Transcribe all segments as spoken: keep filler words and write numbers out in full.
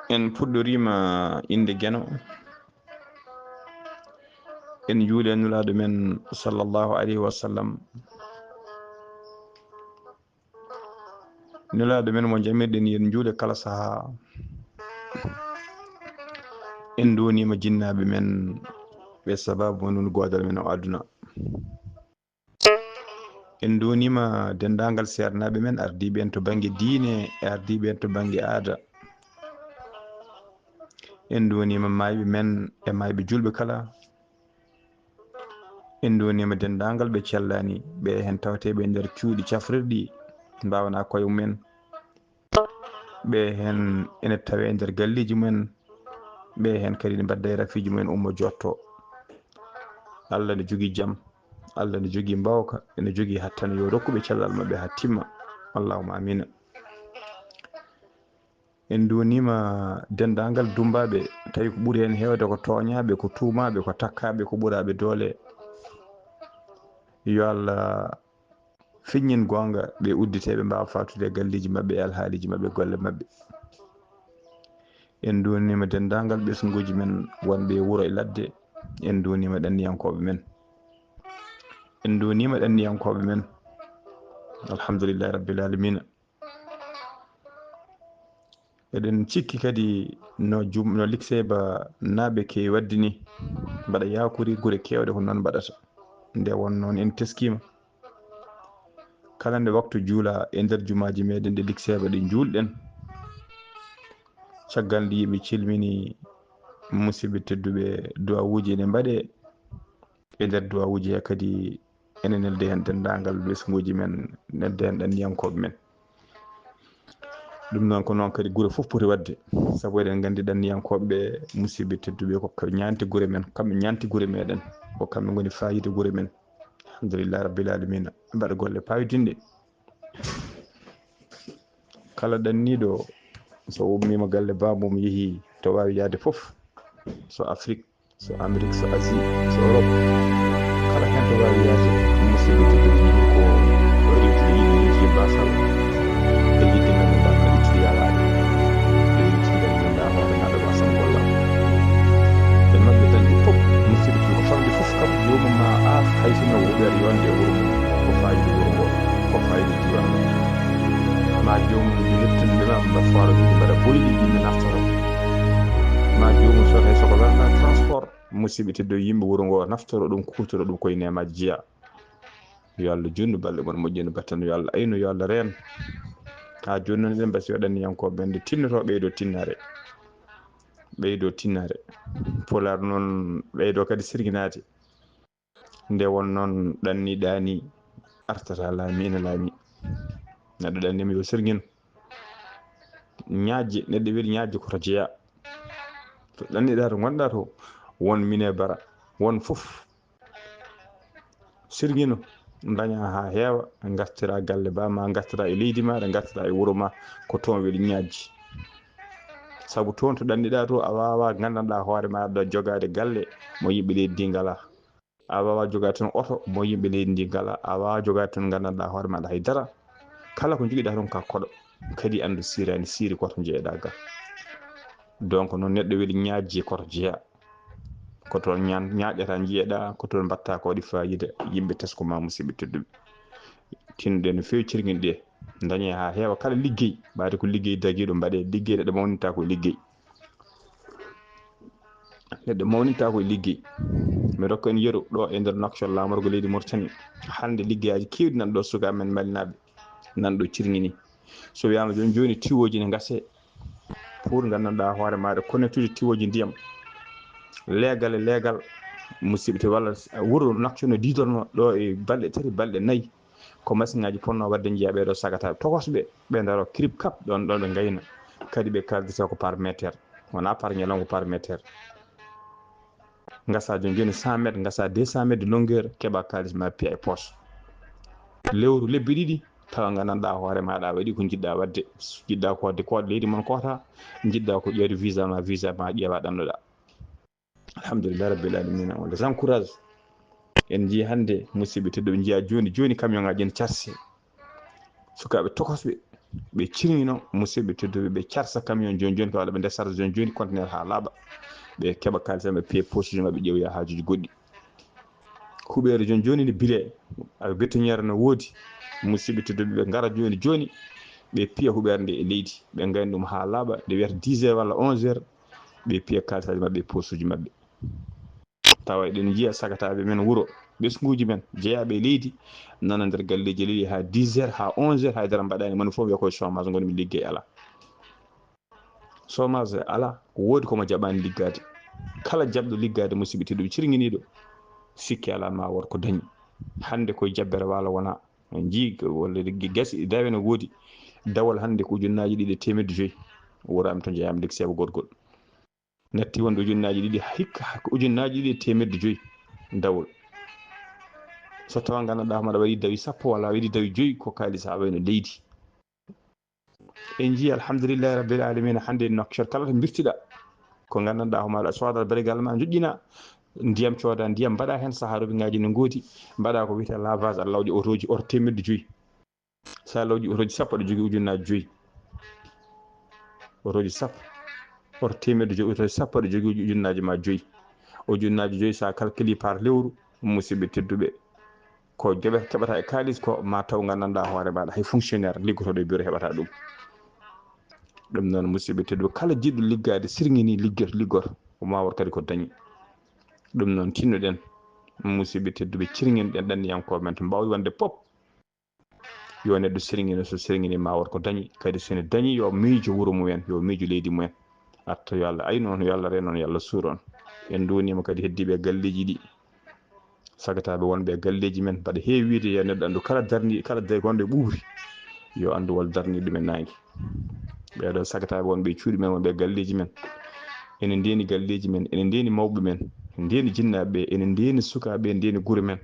En puɗɗoriima innde Geno. En njuuli e Nulaaɗo men, sallallahu alayhi wa sallam. Nulaaɗo men mo jamirɗen, yen njuule kala sahaa. En nduwaniima jinnaaɓe men, ɓe sabaabu wonugol goodal men o aduna. En nduwaniima denndaangal seernaaɓe men, ardiiɓe en to bannge diine e ardiiɓe en to bannge aada. En nduwaniima maayɓe men e maayɓe juulɓe kala. En nduwaniima denndaangal ɓe cellaani, ɓe heen tawetee ɓe nder cuuɗi cafrirɗi, mbaawanaa koye mumen. Ɓe heen ene tawee nder galleeji mumen, ɓe heen kadi ne mbadda e rafiiji mumen, ummo jotto. Allah ne jogii jam, Allah ne jogii mbaawka, ene jogii hattano, yo rokku ɓe cellal maɓɓe haa timma. Allahumma amiina. En nduwaniima denndaangal dummbaaɓe, tawi ko ɓuri heen heewde ko tooñaaɓe, ko tuumaaɓe, ko takkaaɓe, ko ɓuraaɓe doole. Yo Allah feññin goonga, ɓe udditee, ɓe mbaawa faatude e galleeji maɓɓe, e alhaaliiji maɓɓe, golle maɓɓe. En nduwaniima denndaangal ɓesnguuji men wonɓe e wuro e ladde. En nduwaniima ɗanniyankooɓe men. En nduwaniima ɗanniyankooɓe men. Alhamdulillahi rabbil aalamiina. Eɗen cikki kadi no jum-, no Likseeba naaɓe keewi waɗde ni, mbaɗa yaakori gure keewɗe ko noon mbaɗata. Nde won noon en teskiima. Kala nde waktu juula e nder jumaaji meɗen ɗe Likseeba ɗe njuulɗen. Caggal nde yimɓe cilmini, musidɓe tedduɓe, duwawuuji ene mbaɗe. E nder duwawuuji he kadi ene neldi heen denndaangal ɓesnguuji men, neldi heen ɗanniyankooɓe men. Ɗum noon ko noon kadi gure fof poti waɗde, sabu eɗen nganndi ɗanniyankooɓe ɓe, musidɓe tedduɓe, ko ka-, ñaanti gure men, kamɓe ñaanti gure meɗen, ko kamɓe ngoni faayiida gure men. Alhamdulillahi rabbil aalamiina, mbaɗa golle paayodinɗe. Kala ɗanniiɗo, so ummiima galle baamum, yehi to waawi yahde fof, so Afrik, so Amerik, so Asie, so Europe, kala heen to waawi yahde, musidɓe tedduɓe, yiɗi ko, ko rewtude, yiɗi rewtude baasal e yiɗde ngannduɗaa ma ittude yawaade. E rewtude ngannduɗaa hoore maaɗa baasal gollal. E maɓɓe dañɓe fof, musidɓe tedduɓe, ko famɗi fof kam, joomum ma aaf, hay sinno ko huɓeere yonde e wuro mum, ko faayiida wuro ngo, ko faayiida diiwaan o. Ma joomum hettin ɓe ma mbaɗa foore ɗum mbaɗa boyɗi, yimɓe naftoro. Ma joomum sot hay soko welna transport, musidɓe tedduɓe, yimɓe wuro ngo naftoro ɗum, kuutoro ɗum, koye neemaaji jeyaa. Yo Allah juutnu balɗe mon, moƴƴinu battane, yo Allah aynu, yo Allah reen. Haa jooni noon eɗen mbasi waɗaniyankooɓe men nde tinnoto, ɓeydo tinnaare. Ɓeydo tinnaare. Pulaar noon ɓeydo kadi sirginaade. Nde won noon ɗanniiɗaani artata laami ene laami. Neɗɗo ɗanniima yo sirgin. Ñaajje, neɗɗo weli ñaajje ko to jeyaa. To ɗanniɗaa to ngonɗaa to, won mine bara, won fof. Sirgino, ndañaa haa heewa, ngartiraa galle ba ma, ngartiraa e leydi maaɗa, ngartiraa e wuro ma, ko toon weli ñaajji. Sabu toon to ɗanniɗaa to, a waawaa nganndanɗaa hoore maaɗa jogaade galle mo yimɓe leydi ndi ngalaa. A waawaa jogaade toon oto mo yimɓe leydi ndi ngalaa. A waawaa jogaade toon nganndanɗaa hoore maaɗa hay dara. Kala ko njogiɗaa toon ka koɗo, kadi anndu siiraani siiri ko to njeyeɗaa ga. Donc noon neɗɗo weli ñaajji ko to jeyaa. Ko toon ñaan-, ñaaƴata njiyeɗaa, ko toon mbaɗta ko waɗi faayiida, yimɓe tesko ma, musidɓe tedduɓe. Tinnoɗen no feewi, cirginɗe, ndañee haa heewa kala liggey, ɓaade ko liggey dagiiɗo mbaɗee, liggey neɗɗo mawninta ko liggey. Neɗɗo mawninta ko liggey. Mi rokka en yeru ɗo e nder Nouakchott, laamorgo leydi Mauritanie. Hannde liggeyaaji keewɗi nan ɗo, sukaaɓe men malinaaɓe nan ɗo cirgini. So wiyaama jooni jooni tiwooji ne ngasee pour nganndanɗaa hoore maaɗa connectude tiwooji ndiyam. Leegal e leegal, musidɓe, walla wuro Nouakchott no diidorno ɗo e balɗe tati, balɗe nayi. Ko masiŋaaji potnoo waɗde njiyaa ɓee ɗo sagataaɓe tokosɓe, ɓe ndaro kirib kap ɗoon, ɗoon ɓe ngayna. Kadi ɓe kaldata ko par meter, wonaa par ñalawma, ko par meter. Ngasa jooni jooni cent mètres, ngasa deux cent mètres de longueur, keɓa kaalis ma, piya e poche. Lewru, lebbi ɗiɗi, tawa nganndanɗaa hoore maaɗa a waɗi ko njiɗɗaa waɗde. Njiɗɗaa ko waɗde, ko waɗde leydi mon koota, njiɗɗaa ko ƴeewde visa ma, visa ma ƴeewa ɗannoɗaa. Alhamdulillahi rabbil alamina, on les encourage. En njii hannde, musidɓe tedduɓe, njiyaa jooni jooni camion ŋaaji ene carse. Sukaaɓe tokosɓe, Ɓe cirŋino, musidɓe tedduɓe, ɓe carsa camion jooni jooni, ko walla ɓe ndesarsa jooni jooni conteneur haa laaɓa. Ɓe keɓa kaalis maɓɓe, piya poche maɓɓe, ƴeewa haajuuji goɗɗi. Huɓeere jooni jooni ne bile, a, bétonnière no woodi. Musidɓe tedduɓe, ɓe ngara jooni jooni, ɓe piya huɓeere nde e leydi. Ɓe ngayna ɗum haa laaɓa, nde wiyata dix heures walla onze heures, ɓe piya kaalis maɓɓe e posuuji maɓɓe. Tawa eɗen njiya sagataaɓe men wuro, ɓesnguuji men, jeyaaɓe e leydi, nana nder galleeji leydi haa dix heures, haa onze heures, haydara mbaɗaani, moni fof wiya koye chômage ngonmi, liggey alaa. Chômage alaa, ko woodi ko mo jaɓaani liggaade. Kala jaɓɗo liggaade, musidɓe tedduɓe, cirŋiniiɗo, sikke alaa ma wood ko dañi. Hannde koye jabbere waalo wonaa. En njii ko walla liggi gasi, dawe no woodi. Dawol hannde ko ujunnaaji ɗiɗi e teemedde joyi. Wuraami to njeyaami liggi seeɓa goɗgol. Natti wonde ujunnaaji ɗiɗi, hikka ko ujunnaaji ɗiɗi e teemedde joyi dawol. So tawa nganndanɗaa homo aɗa waɗi dawi sappo walla a waɗi dawi joyi, ko kaalis haa wayno leydi. En njii alhamdulillahi rabbil alamina, hannde e Nouakchott kala to mbirtiɗa, ko nganndanɗaa homo aɗa sooda barigal ma, njoƴƴina, ndiyam cooda, ndiyam mbaɗa heen, sahaa robiŋaaji no ngoodi, mbaɗa ko wiyetee lavage, aɗa lawƴa otooji, oto teemedde joyi. So a lawƴi otooji sappo, aɗa jogii ujunnaaji joyi. Otooji sappo, oto teemedde joyi, otooji sappo, aɗa jogii uju-, ujunnaaji ma joyi. Ujunnaaji joyi, so a calculi par lewru, musidɓe tedduɓe, ko joɓe keɓata e kaalis ko, ma taw nganndanɗaa hoore maaɗa, hay fonctionnaire liggotooɗo e bureau heɓata ɗum. Ɗum noon, musidɓe tedduɓe, kala jiɗɗo liggaade, sirŋini, liggoto, liggoto, o ma wood kadi ko dañi. Ɗum noon, tinnoɗen, musidɓe tedduɓe, cirŋinɗen ɗanniyankooɓe men to mbaawi wonde pop. Yo neɗɗo sirŋino, so sirŋini ma wood ko dañi, kadi so ene dañi, yo miijo wuro mumen, yo miijo leydi mumen. Atto yo Allah aynu on, yo Allah reen on, yo Allah suur on. En nduwaniima kadi heddiiɓe e galleeji ɗi. Sagataaɓe wonɓe e galleeji men, mbaɗa heewi wiyde yo neɗɗo anndu kala darni-, kala de-, gonɗo e ɓuuɓri, yo anndu wol darni ɗum e naange. Ɓeeɗo sagataaɓe wonɓe e cuuɗi men, wonɓe e galleeji men, ene ndeeni galleeji men, ene ndeeni mawɓe men, ndeeni jinnaaɓe ɓe, ene ndeeni sukaaɓe, ndeeni gure men.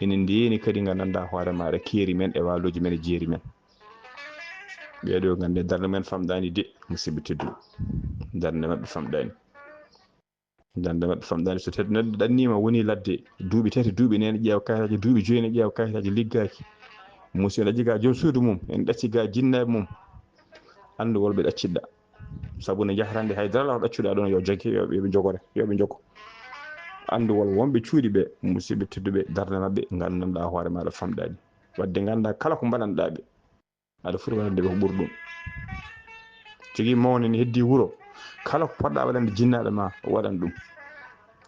Ene ndeeni kadi nganndanɗaa hoore maaɗa keeri men e waalooji men e jeeri men. Ɓeeɗo ngannde darnde men famɗaani de, musidɓe tedduɓe. Darnde maɓɓe famɗaani. Darnde maɓɓe famɗaani. So tawii neɗɗo ɗanniima, woni ladde duuɓi tati, duuɓi nene, ƴeewa kayitaaji, duuɓi joyi ne ƴeewa kayitaaji, liggaaki. Musidɗo, ene ɗacci ga joom suudu mum, ene ɗacci ga jinnaaɓe mum. Anndu wol ɓe ɗacciɗa. Sabu no jahrande hay dara, ɗaccuɗa ɗon yo jagge, yo ɓe jogore, yo ɓe jogo. Anndu wol wonɓe cuuɗi ɓe, musidɓe tedduɓe, darnde maɓɓe, nganndanɗaa hoore maaɗa famɗaani. Wadde nganndaa kala ko mbaɗanɗaa ɓe, aɗa foti waɗande ɓe ko ɓuri ɗum. Jogii mawne ne heddii wuro, kala ko poɗɗa waɗande jinnaaɓe ma, waɗan ɗum.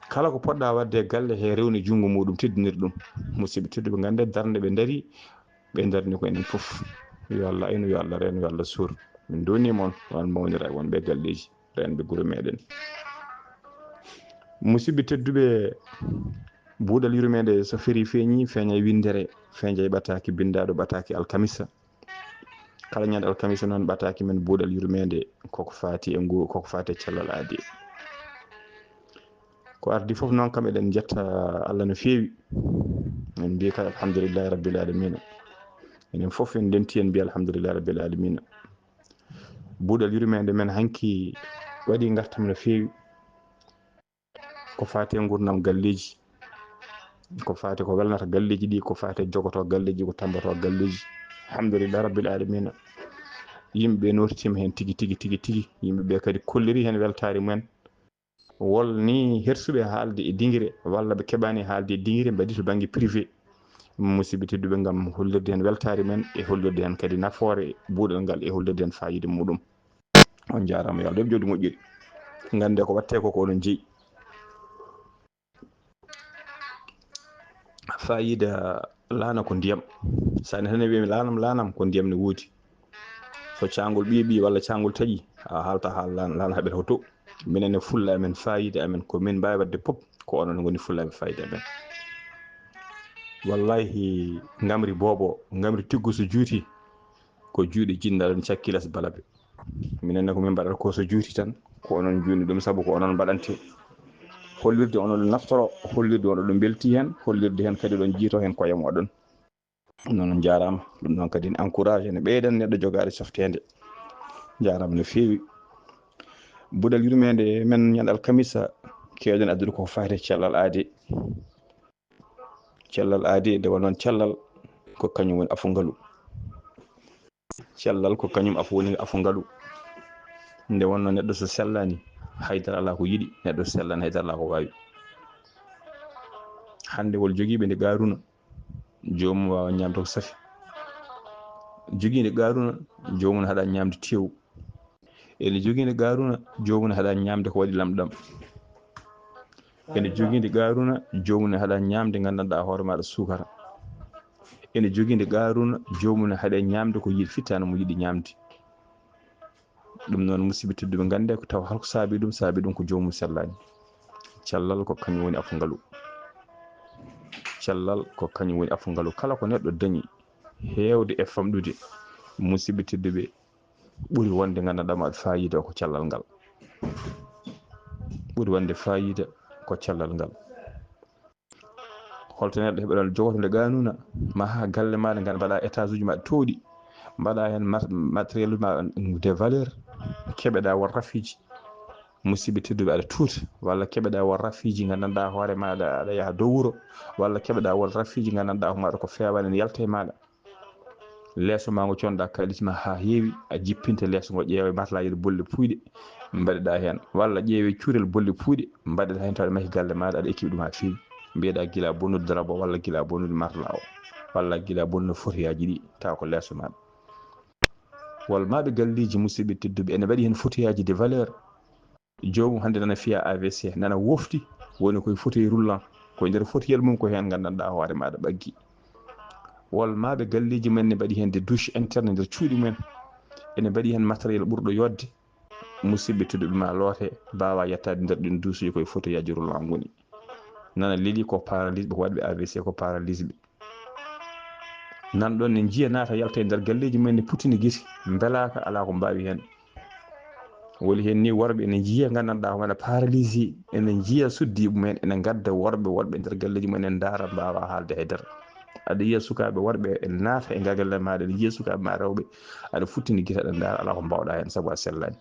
Kala ko poɗɗa waɗde e galle he, rewne junngo muɗum, teddinir ɗum. Musidɓe tedduɓe, ngannde darnde ɓe ndari, ɓe darni ko enen fof. Yo Allah aynu, yo Allah reeno, yo Allah suur. Min ndonii mon, on mawnira e wonɓe e galleeji, reenɓe gure meɗen. Musidɓe tedduɓe, buuɗal yurmeende so ferii feeñi, feeña e winndere, feeña e ɓataaki binndaaɗo, ɓataaki alkamisa. Kala ñande alkamisa noon, ɓataaki men buuɗal yurmeende, koko faati e ngu, koko faati e cellal aadi. Ko ardi fof noon, kam eɗen njetta Allah no feewi. En mbiya kala alhamdulillahi rabbil alamina. Enen fof en ndenti, en mbiya alhamdulillahi rabbil alamina. Buuɗal yurmeende men hanki waɗi ngartam no feewi. Ko faati e nguurndam galleeji, ko faati ko welnata galleeji ɗi, ko faati e jogoto galleeji, ko tamboto galleeji. Alhamdulillahi rabbil alamina. Yimɓe ɓe nootitiima heen tigi, tigi, tigi, tigi. Yimɓe ɓe kadi kolliri heen weltaare mumen. Wol ni hersuɓe haalde e dingire, walla ɓe keɓaani haalde e dingire, mbaɗi to bannge privé. Musidɓe tedduɓe, ngam hollirde heen weltaare men e hollirde heen kadi nafoore buuɗal ngal e hollirde heen faayiida muɗum. On njaaraama, yo Allah yoɓ jooɗi moƴƴiri. Ngannde ko waɗtee ko, ko onon jeyi. Faayiida laana ko ndiyam. So a nanii tan wiya mi laanam, laanam, ko ndiyam ne woodi. So caangol ɓiiɓi walla caangol taƴi, a haalta haala laana, laana haɓete ko to. Minen e fulla amen, faayiida amen, ko min mbaawi waɗde pop, ko onon ngoni fulla amen, faayiida amen. Wallahi, ngamri boobo, ngamri tiggu so juuti, ko juuɗe jinnaɗon cakkilas balabe. Minen ne ko min mbaɗata ko so juuti tan, ko onon njuuni ɗum, sabu ko onon mbaɗante. Hollirde onon ɗum naftoro, hollirde onon ɗum mbelti heen, hollirde heen kadi ɗon jiito heen koye moɗon. Noon on njaaraama. Ɗum ɗon kadi ne encourage, ene ɓeydan neɗɗo jogaade softeende. Njaaraama no feewi. Buuɗal yurmeende men ñande alkamisa, keewɗen addude ko faati e cellal aadi. Cellal aadi, nde wonnoon cellal ko kañum woni afu ngalu. Cellal ko kañum afo woni afo ngalu. Nde wonno neɗɗo so sellaani, haydara alaa ko yiɗi, neɗɗo so sellaani, haydara alaa ko waawi. Hannde wol jogiiɓe nde Qaaruuna, joomum waawa ñaamde ko safi. Jogiinde Qaaruuna, joomum haɗa ñaamde teewu. Ene jogiinde Qaaruuna, joomum haɗa ñaamde ko waɗi lamɗam. Ene jogiinde Qaaruuna, joomum haɗa ñaamde nganndanɗaa hoore maaɗa suukara. Ene jogiinde Qaaruuna, joomum haɗa ñaamde ko yiɗi fittaano mo yiɗi ñaamde. Ɗum noon, musidɓe tedduɓe, nganndee ko taw holko saabi ɗum, saabi ɗum ko joomum sellaani. Cellal ko kañum woni afo ngalu. Cellal ko kañum woni afo ngalu. Kala ko neɗɗo dañi heewde e famɗude, musidɓe tedduɓe, ɓuri wonde nganndanɗaa maɗa faayiida ko cellal ngal. Ɓuri wonde faayiida ko cellal ngal. Holto neɗɗo heɓata jogoto nde Qaaruuna, maha galle maaɗa ngal, mbaɗa étage uji maaɗa tooɗi, mbaɗa heen mat-, matériel ma de valeur, keɓeɗa won rafiiji, musidɓe tedduɓe, aɗa tuuta, walla keɓeɗa won rafiiji nganndanɗaa hoore maaɗa aɗa yaha dow wuro, walla keɓeɗa won rafiiji nganndanɗaa hoore maaɗa ko feewa ene yalta e maaɗa. Leeso ma ngo conɗa kaalis ma haa heewi, a jippinta leeso ngo, ƴeewe matlaaji e bolle puuyɗe, mbaɗeɗa heen. Walla ƴeewe cuurel bolle puuyɗe, mbaɗeɗa heen, tawa mahi galle maaɗa, aɗa équipe ɗum haa feewi. Mbiyeɗa gila bonnude darabo, walla gila bonnude matla o, walla gila bonnude fotiyaaji ɗi, tawa ko leeso maaɗa. Walla maaɓe galleeji, musidɓe tedduɓe, ene mbaɗi heen fotiyaaji de valeur. Joomum hannde nana fiya A V C, nana wofti, woni koye fauteuil roulant, koye nder fauteuil mum ko heen nganndanɗaa hoore maaɗa ɓaggi. Walla maaɓe galleeji mumen ne mbaɗi heen des douches internes nder cuuɗi mumen, ene mbaɗi heen matériel ɓurɗo yooɗde. Musidɓe tedduɓe, ma loote, mbaawa yettaade nder ɗin douche uji, koye fauteuil aji roulant ngoni. Nana leli ko paralysé ɓe, ko waɗɓe A V C ko paralysé ɓe. Nan ɗon ne njiya naata yalta e nder galleeji mumen ne puttini gite, mbelaaka, alaa ko mbaawi heen. Woni heen ni worɓe ene njiya nganndanɗaa hoore paralysé, ene njiya suddiiɓe mumen, ene ngadda worɓe woɗɓe nder galleeji mumen, ene ndaara mbaawa haalde hay dara. Aɗa yiya sukaaɓe worɓe ene naata e galle maaɗa, aɗa yiya sukaaɓe ma rewɓe, aɗa futtini gite aɗa ndaara, alaa ko mbaawɗaa heen sabu a sellaani.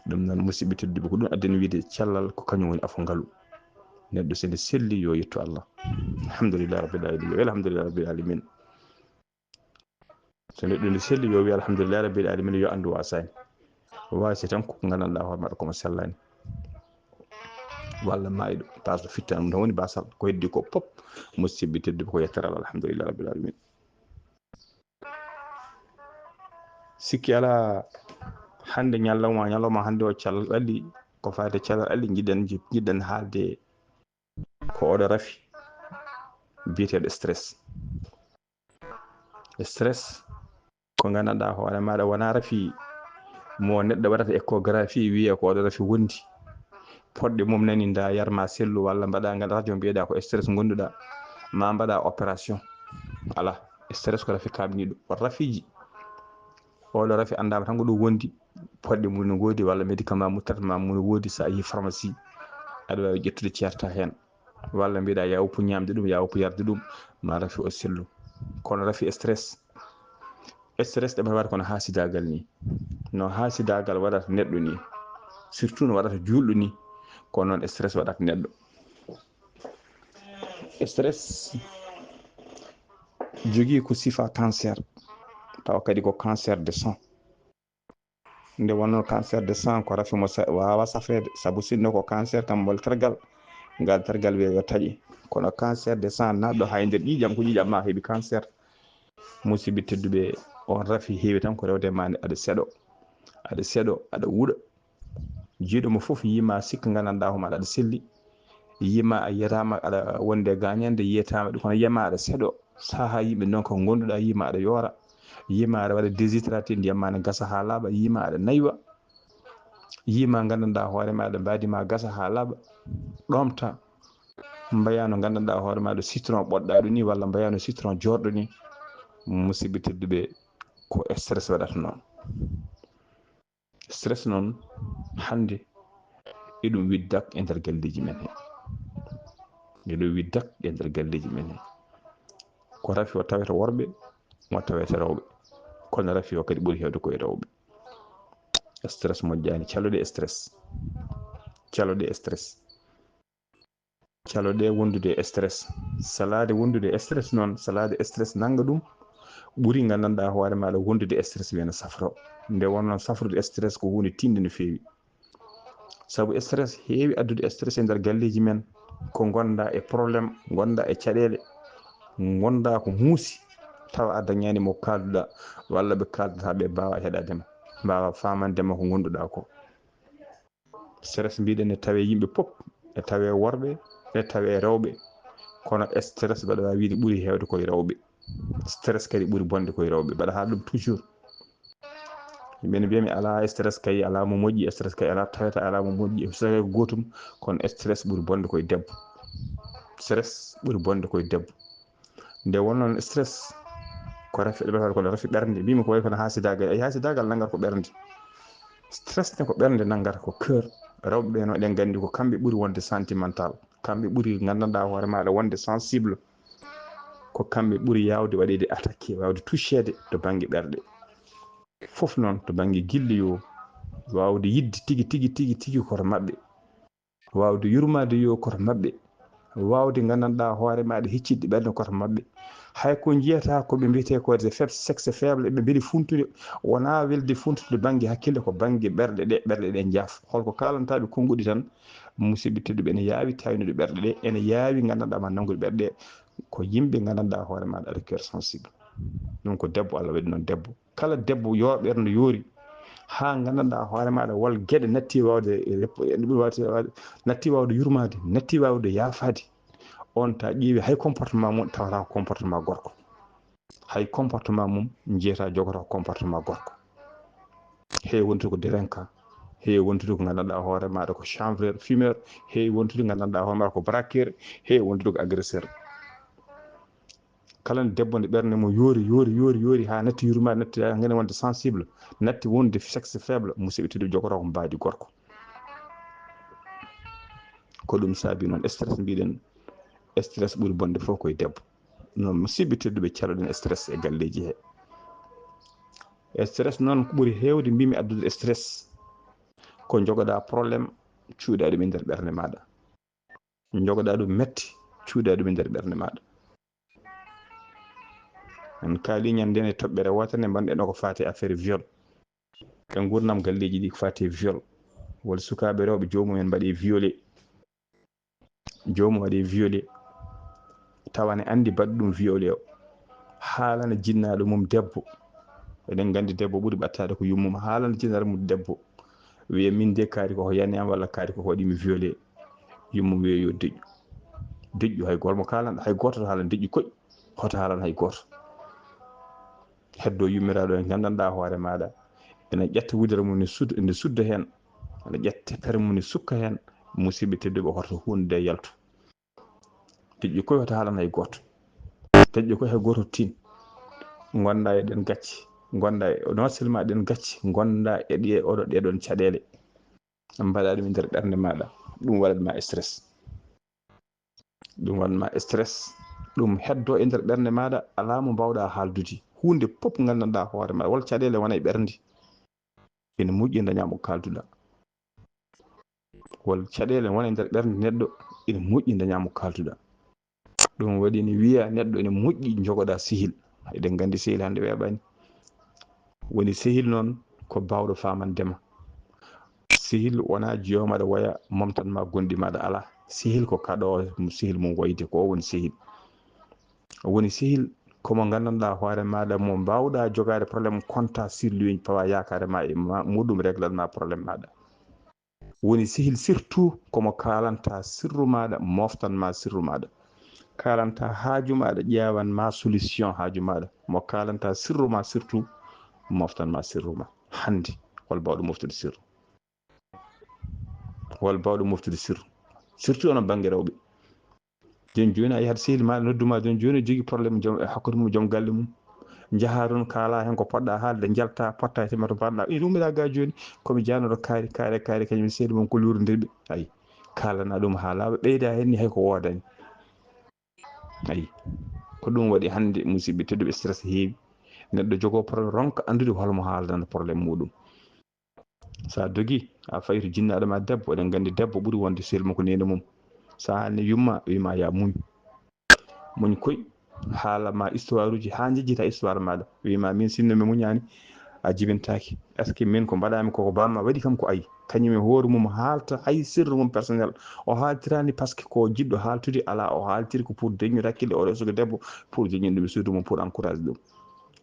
Ɗum noon, musidɓe tedduɓe, ko ɗum addani wiyde cellal ko kañum woni afo ngalu. Neɗɗo so ene selli, yo yettu Allah. Alhamdulillahi rabbil alamin. Yo alhamdulillahi rabbil alamin. So neɗɗo ene selli, yo wiy alhamdulillahi rabbil alamin, yo anndu wasaani. Waasi tan ko nganndanɗaa hoore maɗa ko mo sellaani. Walla maayɗo, par ce que fittaandu tan woni basal, ko heddi ko pop, musidɓe tedduɓe, ko yettere Allah, alhamdulillahi rabbil alamin. Sikki alaa, hannde ñalawma, ñalawma hannde o cellal Ali, ko faati e cellal Ali, njiɗɗen, njiɗɗen haalde ko oɗo rafi biyeteeɗo stress. Stress ko nganndanɗaa hoore maaɗa wonaa rafi mo neɗɗo waɗata échographie, wiyee ko oɗo rafi wondi. Poɗɗe mum nani nda yarma sellu walla mbaɗa ngal radio mbiyeɗa ko stress ngonduɗa, ma mbaɗa opération. Alaa, stress ko rafi kaɓniiɗo. Rafiiji, oɗo rafi anndaama tan ko ɗum wondi, poɗɗe mum no ngoodi walla médicament mum, traitement mum no woodi, so a yehi pharmacie aɗa waawi ƴettude ceerta heen. Walla mbiɗa ya uppu ñaamde ɗum, ya uppu yarde ɗum, ma rafi o sellu. Kono rafi stress, stress ɗe mbaɗa waɗa kono haasidaagal ni. No haasidaagal waɗata neɗɗo ni, surtout no waɗata juulɗo ni, ko noon stress waɗata neɗɗo. Stress jogii ko sifa cancer, tawa kadi ko cancer de sang. Nde wonno cancer de sang ko rafi mo sa-, waawa safreede, sabu sinno ko cancer kam mol tergal, ngal tergal wiya yo taƴe. Kono cancer de sang naatɗo hay nder ƴiiƴam, ko ƴiiƴam ma heɓi cancer. Musidɓe tedduɓe, on rafi heewi tan ko rewde ma nde aɗa seeɗo, aɗa seeɗo, aɗa wuɗa. Jiiɗo mo fof yima sikka nganndanɗaa homo aɗa selli, yima a yiyataama aɗa wonde gañande, yiyataama ɗum, kono yima aɗa seeɗo, saha yimɓe noon ko ngonduɗa, yima aɗa yoora, yima aɗa waɗa déshydraté, ndiyam ma ne gasa haa laaɓa, yima aɗa naywa, yima nganndanɗaa hoore ma aɗa mbaadi ma gasa haa laaɓa, ɗomta, mbayano nganndanɗaa hoore ma ɗo citron ɓoɗɗaɗo ni, walla mbayano citron joorɗo ni. Musidɓe tedduɓe, ko stress waɗata noon. Stress noon, hannde eɗum widdak e nder galleeji men he. Eɗum widdak e nder galleeji men he. Ko rafi o tawete worɓe, mo tawete rewɓe. Kono rafi o kadi ɓuri heewde ko e rewɓe. Stress moƴƴaani, caloɗe stress. Caloɗe stress. Caloɗe wondude e stress. Salaade wondude e stress noon, salaade stress nannga ɗum, ɓuri nganndanɗaa hoore maaɗa wondude e stress, wiya no safro. Nde wonno safrude stress ko huunde tiiɗnde no feewi. Sabu stress heewi addude stress e nder galleeji men, ko ngondaa e problème, ngondaa e caɗeele, ngondaa ko muusi, tawa a dañaani mo kaalduɗaa, walla ɓe kaaldataa ɓe mbaawa heɗaade ma, mbaawa faamande ma ko ngonduɗaa ko. Stress mbiɗen ne tawee yimɓe pop, e tawee worɓe, e tawee rewɓe, kono stress mbaɗa waawi wiide ɓuri heewde koye rewɓe. Stress kadi ɓuri bonde koye rewɓe, mbaɗa haala ɗum toujours. Yimɓe ne mbiya mi alaa stress kay, alaa mo moƴƴi, stress kay alaa tawata, alaa mo moƴƴi, stress kay ko gootum, kono stress ɓuri bonde koye debbo. Stress ɓuri bonde koye debbo. Nde wonno noon stress ko rafi, ɓe mbiyata ko rafi ɓernde. Mbimi ko wayi kono haasidaagal. Ay, haasidaagal nanngata ko ɓernde. Stress ne ko ɓernde nanngata, ko cœur. Rewɓe ɓe no eɗen nganndi ko kamɓe ɓuri wonde sentimental. Kamɓe ɓuri nganndanɗaa hoore maaɗa wonde sensible. Ko kamɓe ɓuri yaawde waɗeede attaqué, waawde touchéede to bannge ɓerɗe. Fof noon to bannge gilli yo waawde yiɗde tigi, tigi, tigi, tigi koto maɓɓe. Waawde yurmaade yo koto maɓɓe. Waawde nganndanɗaa hoore maaɗa hecciɗde ɓernde koto maɓɓe. Hay ko njiyata ko ɓe mbiyetee ko des faibles, sexe faible, ɓe mbeli funtude, wonaa welde funtude bannge hakkille, ko bannge ɓerɗe ɗe, ɓerɗe ɗe njaaf. Holko kaalantaaɓe konnguɗi tan, musidɓe tedduɓe, ene yaawi tawnude ɓerɗe ɗe, ene yaawi nganndanɗaa ma nanngude ɓerɗe ɗe, ko yimɓe nganndanɗaa hoore maaɗa aɗa cœur sensible. Ɗum ko debbo, Allah waɗi noon debbo. Kala debbo yo ɓernde yoori, haa nganndanɗaa hoore maaɗa wol geɗe natti waawde rep-, natti waawde yurmaade, natti waawde yaafaade, on ta ƴeewi hay comportement mum tawata ko comportement gorko. Hay comportement mum njiyata jogata ko comportement gorko. Heewi wontude ko délinquant, heewi wontude ko nganndanɗaa hoore maaɗa ko chanvreur, fumeur, heewi wontude nganndanɗaa hoore maaɗa ko braqueur, heewi wontude ko agresseur. Kala nde debbo nde ɓernde mum yoori, yoori, yoori, yoori, haa natti yurmaade, natti haa ngani wonde sensible, natti wonde sexe faible, musidɓe tedduɓe, jogotoo ko mbaadi gorko. Ko ɗum saabi noon stress, mbiɗen stress ɓuri bonde fof koye debbo. Noon musidɓe tedduɓe, caloɗen stress e galleeji he. Stress noon ko ɓuri heewde mbimi addude stress ko jogoɗaa problème, cuuɗaa ɗum e nder ɓernde maaɗa. Jogoɗaa ɗum metti, cuuɗaa ɗum e nder ɓernde maaɗa. En kaali ñande nde toɓɓere wootere nde mbaɗɗen ko faati affaire viol. E nguurndam galleeji ɗi ko faati viol. Wol sukaaɓe rewɓe joomum en mbaɗi violé. Joomum waɗi violé. Tawa ne anndi baɗɗo ɗum violé o. Haalana jinnaaɗo mum debbo. Eɗen nganndi debbo ɓuri ɓattaade ko yummum. Haalana jinnaaɗo mum debbo. Wiya min de kaari ko yani am walla kaari ko waɗi mi violé. Yummum wiya yo deƴƴu. Deƴƴu hay gooto mo kaalan, hay gooto to haalan deƴƴu koy. Hoto haalan hay gooto. Heddo yummiraaɗo en nganndanɗaa hoore maaɗa. Ene ƴetta wudere mum ne sud-, nde sudda heen. Ene ƴetta pere mum ne sukka heen. Musidɓe tedduɓe, hoto huunde nde yaltu. Deƴƴu koy hoto haalan hay gooto. Deƴƴu koy hay gooto tin. Ngonda e ɗen gacce. Ngonda e, non seulement ɗen gacce, ngonda e ɗe, oɗo ɗe ɗon caɗeele. Mbaɗa ɗum e nder ɓernde maaɗa. Ɗum waɗat ma stress. Ɗum waɗat ma stress. Ɗum heddo e nder ɓernde maaɗa, alaa mo mbaawɗa haaldude. Huunde pop nganndanɗaa hoore maaɗa, wol caɗeele wona e ɓernde. Ene moƴƴi dañaa mo kaalduɗaa. Wol caɗeele wona e nder ɓernde neɗɗo, ene moƴƴi dañaa mo kaalduɗaa. Ɗum waɗi ne wiya neɗɗo ene moƴƴi jogoɗaa sehil. Eɗen nganndi sehil hannde weeɓaani. Woni sehil noon ko baawɗo faamande ma. Sehil wonaa jiyoowo maaɗa woya momtan ma gonɗi maaɗa, alaa. Sehil ko kaɗo sehil mum woyde, ko o woni sehil. Woni sehil ko mo nganndanɗaa hoore maaɗa, mo mbaawɗaa jogaade problème, compte sur lui, pawa yaakaare ma e ma, muɗum réglat ma problème maaɗa. Woni sehil surtout ko mo kaalanta sirru maaɗa, moftan ma sirru maaɗa. Kaalanta haaju maaɗa, ƴeewan ma solution haaju maaɗa. Mo kaalanta sirru ma surtout, moftan ma sirru ma. Hannde, hol baawɗo moftude sirru? Hol baawɗo moftude sirru? Surtout onon bannge rewɓe. Jooni jooni a yahat sehil maaɗa noddu ma jooni jooni, jogii problème joom, e hakkunde mum joom galle mum. Njahaa toon, kaalaa heen ko poɗɗaa haalde, njaltaa, pottaa e tema to mbaɗɗaa. Ina ummiraa gaa jooni, ko mi jaanooɗo kaari, kaari, kaari, kañum e sehil mum ko luurondirɓe. Ayi, kaalana ɗum haalaaɓe, ɓeydaa heen ni hay ko woodaani. Ayi, ko ɗum waɗi hannde, musidɓe tedduɓe, stress heewi. Neɗɗo jogoo problème, ronka anndude hol mo haaldana problème muɗum. So a dogii, a fayi to jinnaaɗo ma debbo, eɗen nganndi debbo ɓuri wonde sehil mum ko neene mum. So a haalni yumma, o wima ya muñ. Muñ koy, Haala ma histoire uji haa njejjita histoire maaɗa. Wiima min sinno mi muñaani, a jibintaaki. Est-ce que min ko mbaɗaami ko, ko bamma waɗi kam ko ayi? Kañum e hoore mum haalta hay sirru mum personnel. O haaltiraani parce que ko jiɗɗo haaltude, alaa, o haaltiri ko pour deññude hakkille oɗo suka debbo, pour joñinde ɗum e suudu mum, pour encourage ɗum.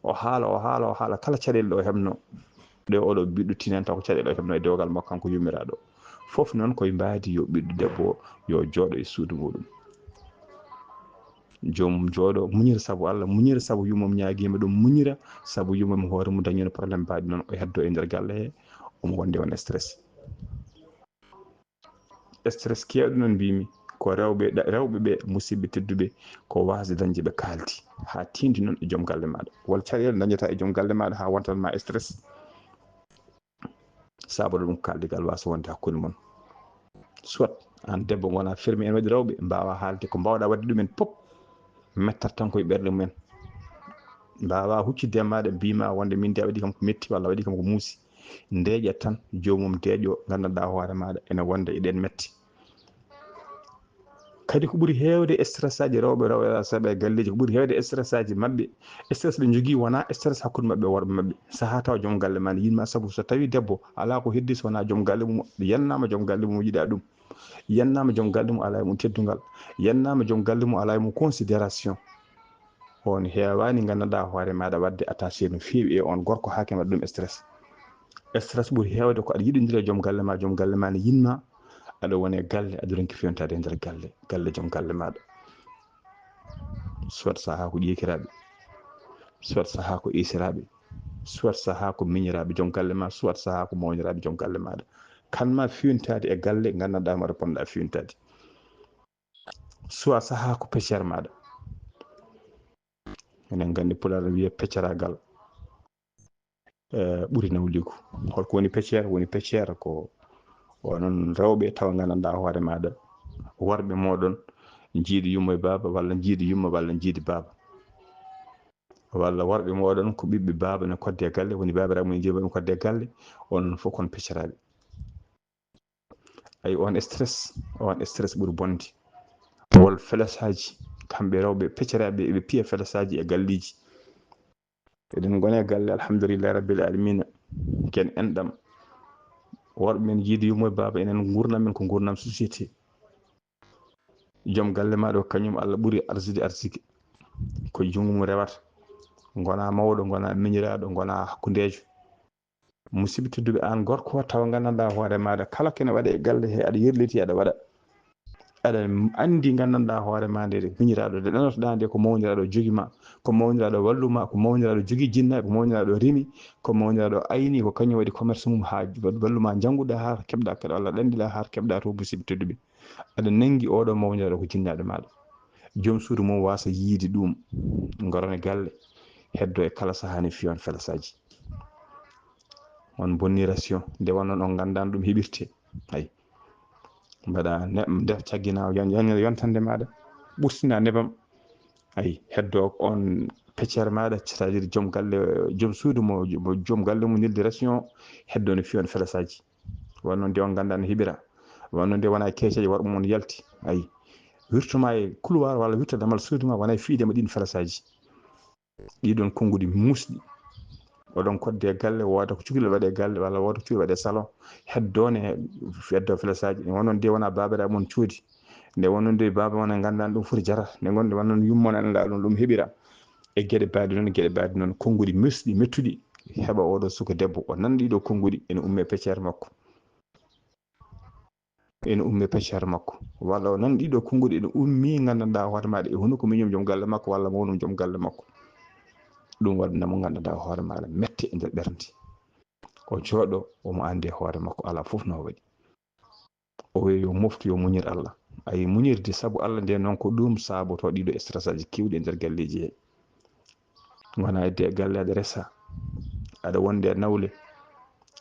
O haala, o haala, o haala kala caɗeele ɗe o heɓno. Ɗe oɗo ɓiɗɗo tinan taw ko caɗeele o heɓno e dewgal makko kanko yummiraaɗo. Fof noon koye mbaadi yo ɓiɗɗo debbo o yo jooɗo e suudu muɗum. Joomum jooɗo muñira sabu Allah, muñira sabu yummum ñaagiima ɗum, muñira sabu yummum hoore mum dañino problème mbaadi noon o heddo e nder galle he, omo wonde on stress. Stress keewɗo noon mbimi ko rewɓe, rewɓe ɓe musidɓe tedduɓe ko waasde dañde ɓe kaaldi haa tindi noon e joom galle maaɗa. Walla caɗeele dañata e joom galle maaɗa haa wontan ma stress. Saboto ɗum kaaldigal waasa wonde hakkunde mon. Soit aan debbo ngona fermi en waɗi rewɓe mbaawa haalde ko mbaawɗa waɗde ɗumen pop, mettat tan koye ɓerɗe mumen. Mbaawa huccude e maaɗa mbima wonde min de a waɗi kam ko metti walla a waɗi kam ko muusi. Ndeeƴat tan joomum deeƴo nganndanɗaa hoore maaɗa ene wonda e ɗeen metti. Kadi ko ɓuri heewde stress aji rewɓe, rewɓe saɓa e galleeji, ko ɓuri heewde stress aji maɓɓe, stress ɓe njogii wonaa stress hakkunde maɓɓe e worɓe maɓɓe. Sahaa tawa joom galle ma ne yiɗ ma, sabu so tawii debbo alaa ko heddi so wonaa joom galle mum, yannaama joom galle mum yiɗa ɗum, yannaama joom galle mum alaa e mum teddungal, yannaama joom galle mum alaa e mum considération. On heewaani nganndanɗaa hoore maaɗa waɗde attaché no feewi e on gorko haa ke waɗa ɗum stress. Stress ɓuri heewde ko aɗa yiɗondira joom galle ma, joom galle ma ne yiɗ ma, aɗa woni e galle, aɗa ronki fewntaade e nder galle, galle joom galle maaɗa. Soit sahaa ko ƴeekiraaɓe, soit sahaa ko iisiraaɓe, soit sahaa ko miñiraaɓe joom galle ma, soit sahaa ko mawniraaɓe joom galle maaɗa. Kan ma fewntaade e galle nganndanɗaa maɗa ponɗa fewntaade. Soit sahaa ko peccere maaɗa. Enen nganndi Pulaar no wiya pecceragal, eh, ɓuri nawliigu. Holko woni peccere? Woni peccere ko onon rewɓe tawa nganndanɗaa hoore maaɗa. Worɓe mooɗon njiidi yumma e baaba, walla njiidi yumma, walla njiidi baaba. Walla worɓe mooɗon ko ɓiɓɓe baaba ne kodde e galle, woni baabiraaɓe mum e jiiba mum kodde e galle, onon fof kon pecceraaɓe. Ay, on stress, on stress ɓuri bonde. Wol flèche aji, kamɓe rewɓe pecceraaɓe, eɓe piya flèche aji e galleeji. Eɗen ngona e galle, alhamdulillahi rabbil alamina. Ken enɗam. Worɓe men jiidi yumma e baaba, enen ngurnam men ko ngurnam société. Joom galle maaɗa o, kañum Allah ɓuri arsude arsike. Ko junngo mum rewata. Ngona mawɗo, ngona miñiraaɗo, ngona hakkundeejo. Musidɓe tedduɓe, aan gorko o, tawa nganndanɗaa hoore maaɗa, kala ko ene waɗe e galle he, aɗa yerliti, aɗa waɗa. Aɗa anndi, nganndanɗaa hoore ma nde, nde miñiraaɗo, nde ɗanotoɗaa nde, ko mawniraaɗo jogi ma, ko mawniraaɗo wallu ma, ko mawniraaɗo jogi jinnaaɓe, ko mawniraaɗo rimi, ko mawniraaɗo ayni, ko kañum waɗi commerce mum haa wallu ma, njannguɗaa haa keɓɗaa, keɗɗaa walla ɗanɗiɗaa haa keɓɗaa to, musidɓe tedduɓe. Aɗa nanngi oɗo mawniraaɗo ko jinnaaɗo maaɗa. Joom suudu mum waasa yiide ɗum, ngoron e galle, heddo e kala sahaa ne fiyon felasaaji. On bonni ration, nde wonnon on nganndan ɗum heɓirte. Ay. Mbaɗa ne-, nder caggina yon-, yon-, yontande maaɗa, ɓurtina nebam. Ay, heddo on peccere maaɗa, c'est-à-dire joom galle, joom suudu mo, mo joom galle mum neldi ration, heddo ne fiyon felasaaji. Wonno nde on nganndaa no heɓira. Wonno nde wona keeceeje worɓe mum yalti. Ayi. Wirtoma e couloir walla wirta damal suudu ma wona e fiyde ma ɗin felasaaji. Ɗiɗon konnguɗi muusɗi. Oɗon kodde e galle, wooda ko cukalel waɗe e galle, walla wooda ko cukalel waɗe e salon. Heddo ne, heddo felasaaji. Wonno nde wona baabiraaɓe mon coodi. Nde wonno nde baaba mon en nganndaa ɗum foti jara. Nde ngonde wonno yumma mon en laa ɗum, ɗum heɓira. E geɗe baɗi noon, geɗe baɗi noon, konnguɗi mesɗi, mettuɗi, heɓa oɗo suka debbo, o nana ɗiɗo konnguɗi, ene umme peccere makko. Ene umme peccere makko. Walla o nana ɗiɗo konnguɗi, ene ummi, nganndanɗaa hoore maaɗa e hunuko miñum joom galle makko, walla mawnum joom galle makko. Ɗum waɗana mo, nganndanɗaa hoore maaɗa mette e nder ɓernde. O jooɗo, omo anndi e hoore makko, alaa fof no o waɗi. O wiya yo moftu, yo muñir Allah. Ayi, muñirde sabu Allah nde noon, ko ɗum saboto ɗiɗo stress aji kewɗi e nder galleeji he. Ngona hedde e galle, aɗa resa, aɗa wonde e nawle,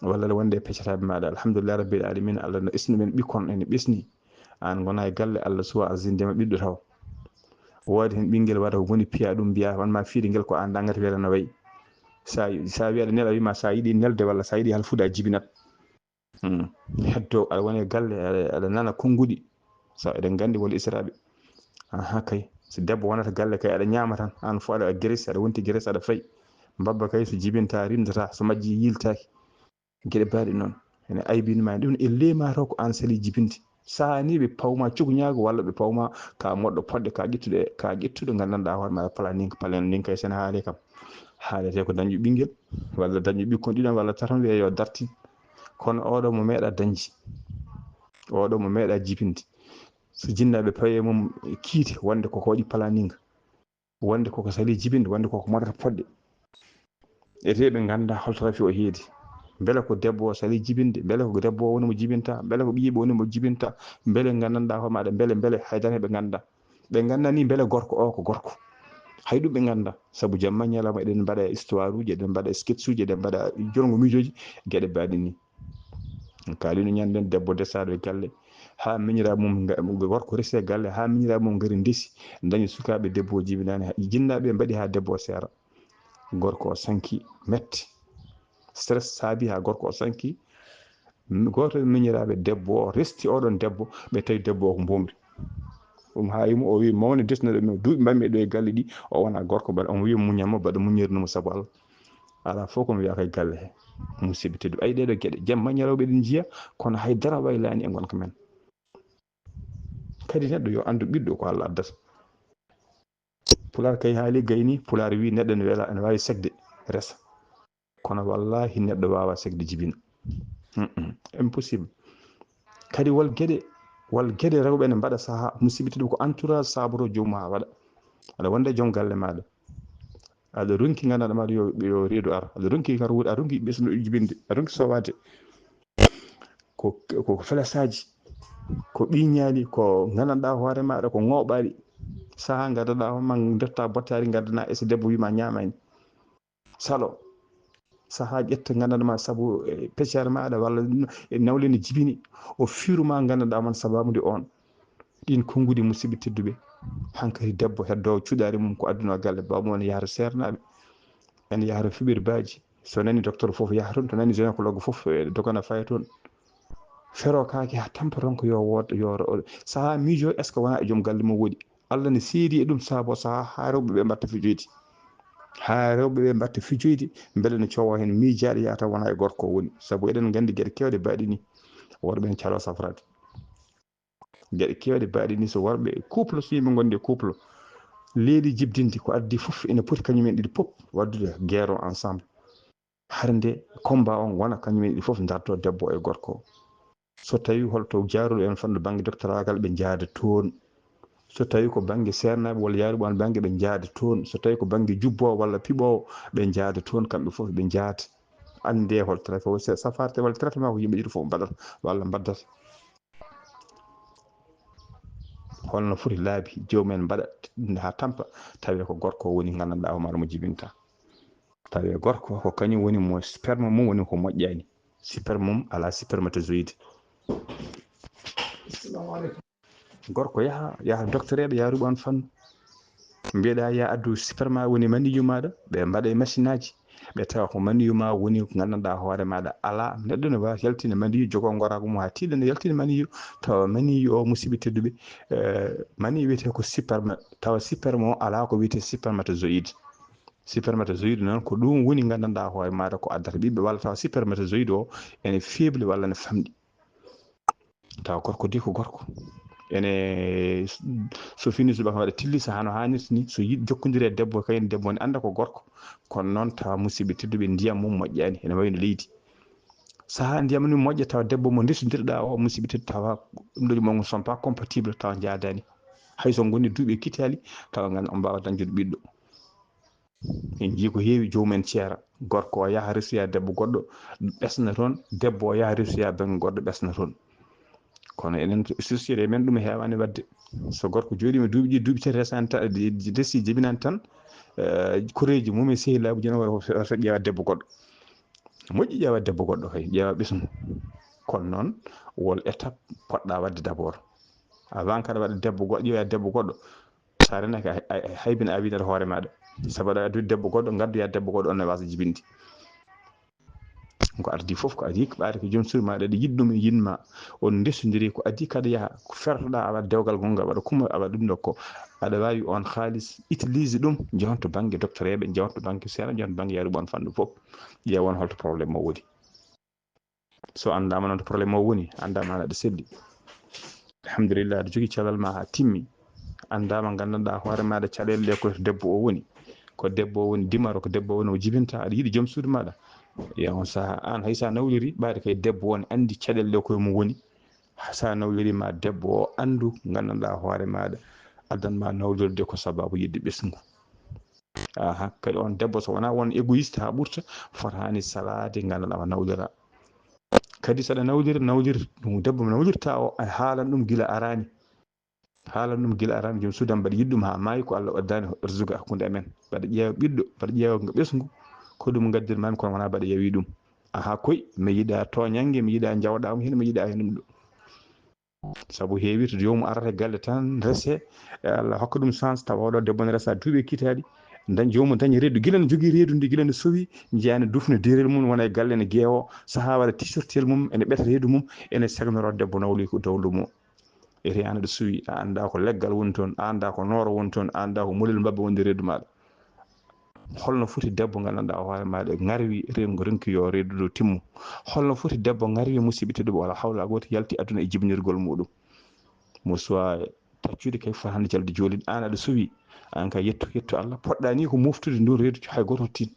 walla aɗa wonde e peccataaɓe maaɗa. Alhamdulillah rabbil alamin, Allah no ɓesni men ɓikkon, ene ɓesni. Aan ngona e galle, Allah suwa arzinde ma ɓiɗɗo taw. Woodi heen ɓinngel wata ko woni piya ɗum, mbiya wan ma fiide ngel ko aan dangata, wiyata no wayi. Sa, sa wiya aɗa nela, wima sa yiɗi nelde walla sa yiɗi halfude, a jibinat. Hmm. Heddo aɗa woni e galle, aɗa, aɗa nana konnguɗi. Sa eɗen nganndi wol israaɓe. Aha, kay. So debbo wonata galle kay, aɗa ñaama tan, aan fof aɗa geresi, aɗa wonti geresi, aɗa fayi. Mbabba kay so jibinta, rimdata, so majji yiltaaki. Geɗe baaɗe noon. Ene aybini ma, ɗum e leema to ko aan sali jibinde. Sahaa ni ɓe pawma cukuñaagu walla ɓe pawma ka moɗɗo poɗde, ka ƴettude, ka ƴettude nganndanɗaa hoore ma planning, planning kay sen haali kam. Haalete ko dañƴo ɓinngel, walla dañƴo ɓikkon ɗiɗon walla taton wiye yo dartin. Kono oɗo mo meeɗa dañde, oɗo mo meeɗa jibinde. So jinnaaɓe pawi e mum kiite wonde koko waɗi planning, wonde koko sali jibinde, wonde koko moɗata poɗde. Ete ɓe ngannda holto rafi o heedi. Mbele ko debbo o sali jibinde, mbele ko debbo o woni mo jibinta, mbele ko ɓiyiiɓe woni mo jibinta, mbele nganndanɗaa hoore maɗa, mbele, mbele haydara ɓe ngannda. Ɓe ngannda ni mbele gorko o ko gorko. Hay ɗum ɓe ngannda, sabu jamma ñalawma eɗen mbaɗa histoire uji, eɗen mbaɗa sketch uji, eɗen mbaɗa jolngo miijooji, geɗe baaɗe ni. Kaalino ñanden debbo desaɗo e galle, haa miñiraaɓe mum nga-, gorko resi e galle, haa miñiraaɓe mum ngari ndesi, dañi sukaaɓe debbo o jibinaani, jinnaaɓe mbaɗi haa debbo o seera. Gorko o sanki, metti. Stress saabi haa gorko o sanki. M-, gooto e miñiraaɓe debbo o resti oɗon debbo, ɓe tawi debbo o ko mbomri. Ɗum haa yimo o wi, mawne desnuɗo mi, duuɓi mbaɗmi ɗo e galle ɗi, o wona gorko mbaɗa. Omo wi muñan mo, mbaɗa muñirno mo sabu Allah. Alaa fof kono wiya ko e galle he. Musidɓe tedduɓe, ayi ɗeɗo geɗe, jamma ñalawma eɗen njiya, kono hay dara waylaani e ngonka men. Kadi neɗɗo yo anndu ɓiɗɗo ko Allah addata. Pulaar kay haali gayni, Pulaar wi neɗɗo ne wela, ene waawi segde, resa. Kono wallahi neɗɗo waawa segde jibina. Mm-mm. Impossible. Kadi wal geɗe, wal geɗe rewɓe ne mbaɗa saha, musidɓe tedduɓe ko entourage saboto joomum haa waɗa. Aɗa wonde joom galle maaɗa. Aɗa ronki nganndanɗaa maɗa yo, yo reedu ar. Aɗa ronki kar wuude, aɗa ronki ɓesnuɗo jibinde, aɗa ronki sowaade. Ko, ko felasaaji, ko ɓiñaali, ko nganndanɗaa hoore maaɗa, ko ŋooɓaali. Saha nganndanɗaa hoore ma, ndotta bottaari, nganndanɗaa e so debbo wima ñaamani. Salo. Saha ƴetta nganndanɗaa ma sabu, e, peccaare maaɗa walla e nawle ne jibini. O fiiru ma nganndanɗaa man sababu nde on. Ɗin konguɗi musidɓe tedduɓe. Hankadi debbo heddoowo cuɗaari mum ko adduno galle baabu mum ene yahata seernaaɓe. Ene yahata fuɓirbaji. So nani docteur fof yaha toon, to nani gynécologue fof, e, dogana faya toon. Fero kaake haa tampa toon ko yo wood, yo ro-, saha miijo est-ce que wona e joom galle mum woɗi? Allah ne seedi e ɗum saabo saha haa rewɓe ɓe mbatta fijoyde. Haa rewɓe ɓe mbatta fijoyde, mbele ne cowa heen miijaaɗo yahata wona e gorko o woni. Sabu eɗen nganndi geɗe keewɗe baaɗe ni. Worɓe ne calo safraade. Geɗe keewɗe baaɗe ni so worɓe couple, so yimɓe ngondi e couple, leydi jibdindi ko addi fof ene poti kañum en ɗiɗi pop waddude guerre ensemble. Hare nde combat on wona kañum en ɗiɗi fof darto debbo e gorko. So tawi holto jaaruɗo en fanɗo bannge doctoragal ɓe njaada toon. So tawi ko bannge seernaaɓe walla yaaruɓe on bannge ɓe njaada toon. So tawi ko bannge jubboowo walla piɓoowo ɓe njaada toon kamɓe fof ɓe njaada. Annde hol traitement, safarte walla traitement ko yimɓe ɗiɗo fof mbaɗata walla mbaddata. Holno foti laabi joomum en mbaɗa haa tampa tawi ko gorko woni nganndanɗaa o mara mo jibinta. Tawi gorko ko kañum woni mo sperme mum woni ko moƴƴani. Sperme mum alaa spermatozoïde. Gorko yaha, yaha docteur eɓe yaaruɓe on fannu. Mbiyeɗa ya addu sperme woni maniyu maɗa, ɓe mbaɗa e machine aji. Ɓe tawa ko maniyu ma woni ko nganndanɗaa hoore maɗa alaa. Neɗɗo ne waawi yaltina maniyu, jogo ngoraagu mum haa tiiɗa ne yaltina maniyu. Tawa maniyu o musidɓe tedduɓe, eh, maniyu wiyetee ko sperme. Tawa sperme o alaa ko wiyetee spermatozoïde. Spermatozoïde noon ko ɗum woni nganndanɗaa hoore maɗa ko addata ɓiɓɓe walla tawa spermatozoïde o ene faible walla ne famɗi. Tawa gorko de ko gorko. Ene so fini subaka waɗa tilli saha no haanirta ni, so yiɗi jokkondire e debbo, kañum debbo ne annda ko gorko. Kono noon tawa musidɓe tedduɓe ndiyam mum moƴƴani, ene wayno leydi. Saha ndiyam ni moƴƴa tawa debbo mo ndesondirɗa o musidɓe tedduɓe tawa ɗum ɗo mo sont pas compatible tawa njaadani. Hay so ngoni duuɓi e kitaali tawa nganndanɗaa on mbaawa dañjude ɓiɗɗo. En njii ko heewi joomum en ceera. Gorko o yaha resoya debbo goɗɗo ɓesna toon, debbo o yaha resoya bannge goɗɗo ɓesna toon. Kono enen société men ɗum heewaani waɗde. So gorko jooɗiima duuɓi ɗiɗi, duuɓi tati resaani tan, de-, de-, resi jibinaani tan, eh, koreeji mum e sehilaaɓe jino wata, wata ƴeewa debbo goɗɗo. Moƴƴi ƴeewa debbo goɗɗo kay, ƴeewa ɓesngu. Kono noon wol étape poɗɗa waɗde d'abord. Avant kaɗa waɗa debbo goɗɗo, ƴeewa debbo goɗɗo, so a renake a, a, a haybina a winata hoore maɗa. Sabu aɗa addude debbo goɗɗo, ngaddoya debbo goɗɗo on ne wasa jibinde. Ko ardi fof ko adii ko ɓaade ko joom suudu ma, aɗa yiɗi ɗum e yinma, on ndesondiri ko adii kaɗa yaha, ko fertoɗa a waɗa dewgal gonga, a waɗa kuma, a waɗa ɗum ɗo ko aɗa waawi on haalis utilise ɗum, jehon to bannge doctoreeɓe, jehon to bannge seeɗa, jehon to bannge yaruɓe on fannu fof, ƴeewon holto problème o woni. So anndaama noon to problème o woni, anndaama aɗa selli. Alhamdulillah, aɗa jogii calal ma haa timmi. Anndaama, nganndanɗaa hoore maaɗa caɗeele ɗe ko debbo o woni. Ko debbo o woni dimaro, ko debbo o woni o jibinta, aɗa yiɗi joom suudu maaɗa. Ya on saha, aan hay sa nawliri, ɓaade kay debbo on anndi caɗeele ɗe koye mum woni. Sa nawliri ma debbo o anndu, nganndanɗaa hoore maaɗa, addan ma nawlirde ko sababu yiɗde ɓesngu. Aha, kadi on debbo so wonaa won égoïste haa ɓurta, fotaani salaade nganndanɗaa ma nawlira. Kadi saɗa nawlira, nawlir, ɗum debbo mo nawlirta o, a haalan ɗum gila arani. Haalan ɗum gila arani, joom suudu am mbaɗa yiɗi ɗum haa maayi, ko Allah addaani arsuga hakkunde amen. Mbaɗa ƴeewa ɓiɗɗo, mbaɗa ƴeewa ɓesngu, ko ɗum ngaddirmaami, kono wonaa mbaɗa yawi ɗum. Aha, koy, mi yiɗa tooñannge, mi yiɗa njawɗaama heen, mi yiɗa heen ɗum ɗo. Sabu heewirta joomum arata e galle tan, rese, e Allah hokka ɗum chance, tawa oɗo debbo ne resa duuɓi e kiitaɗi. Dañ, joomum daña reedu, gila ne jogii reedu ndi, gila ne sowi, njeyaa ne dufna derel mum, wona e galle ne geewo, sahaa waɗa tisortel mum, ene ɓeta reedu mum, ene segnoro debbo nawloy ko dowlu mum. E reyana ɗo suwi, a anndaa ko leggal woni toon, a anndaa ko nooro woni toon, a anndaa ko molel mbabba wonde reedu maaɗa. Holno foti debbo nganndanɗaa o hoore maaɗa ŋarwi rengo ronki yo reedu ndu timmu? Holno foti debbo ŋarwi musidɓe tedduɓe wala hawla gooto yalti aduna e jibinirgol muɗum? Mo suwa taccude kay fotani jalde jooliɗ, aan aɗa suwi, aan ka yettu, yettu Allah, poɗɗa ni ko moftude ndun reedu hay gooto tin.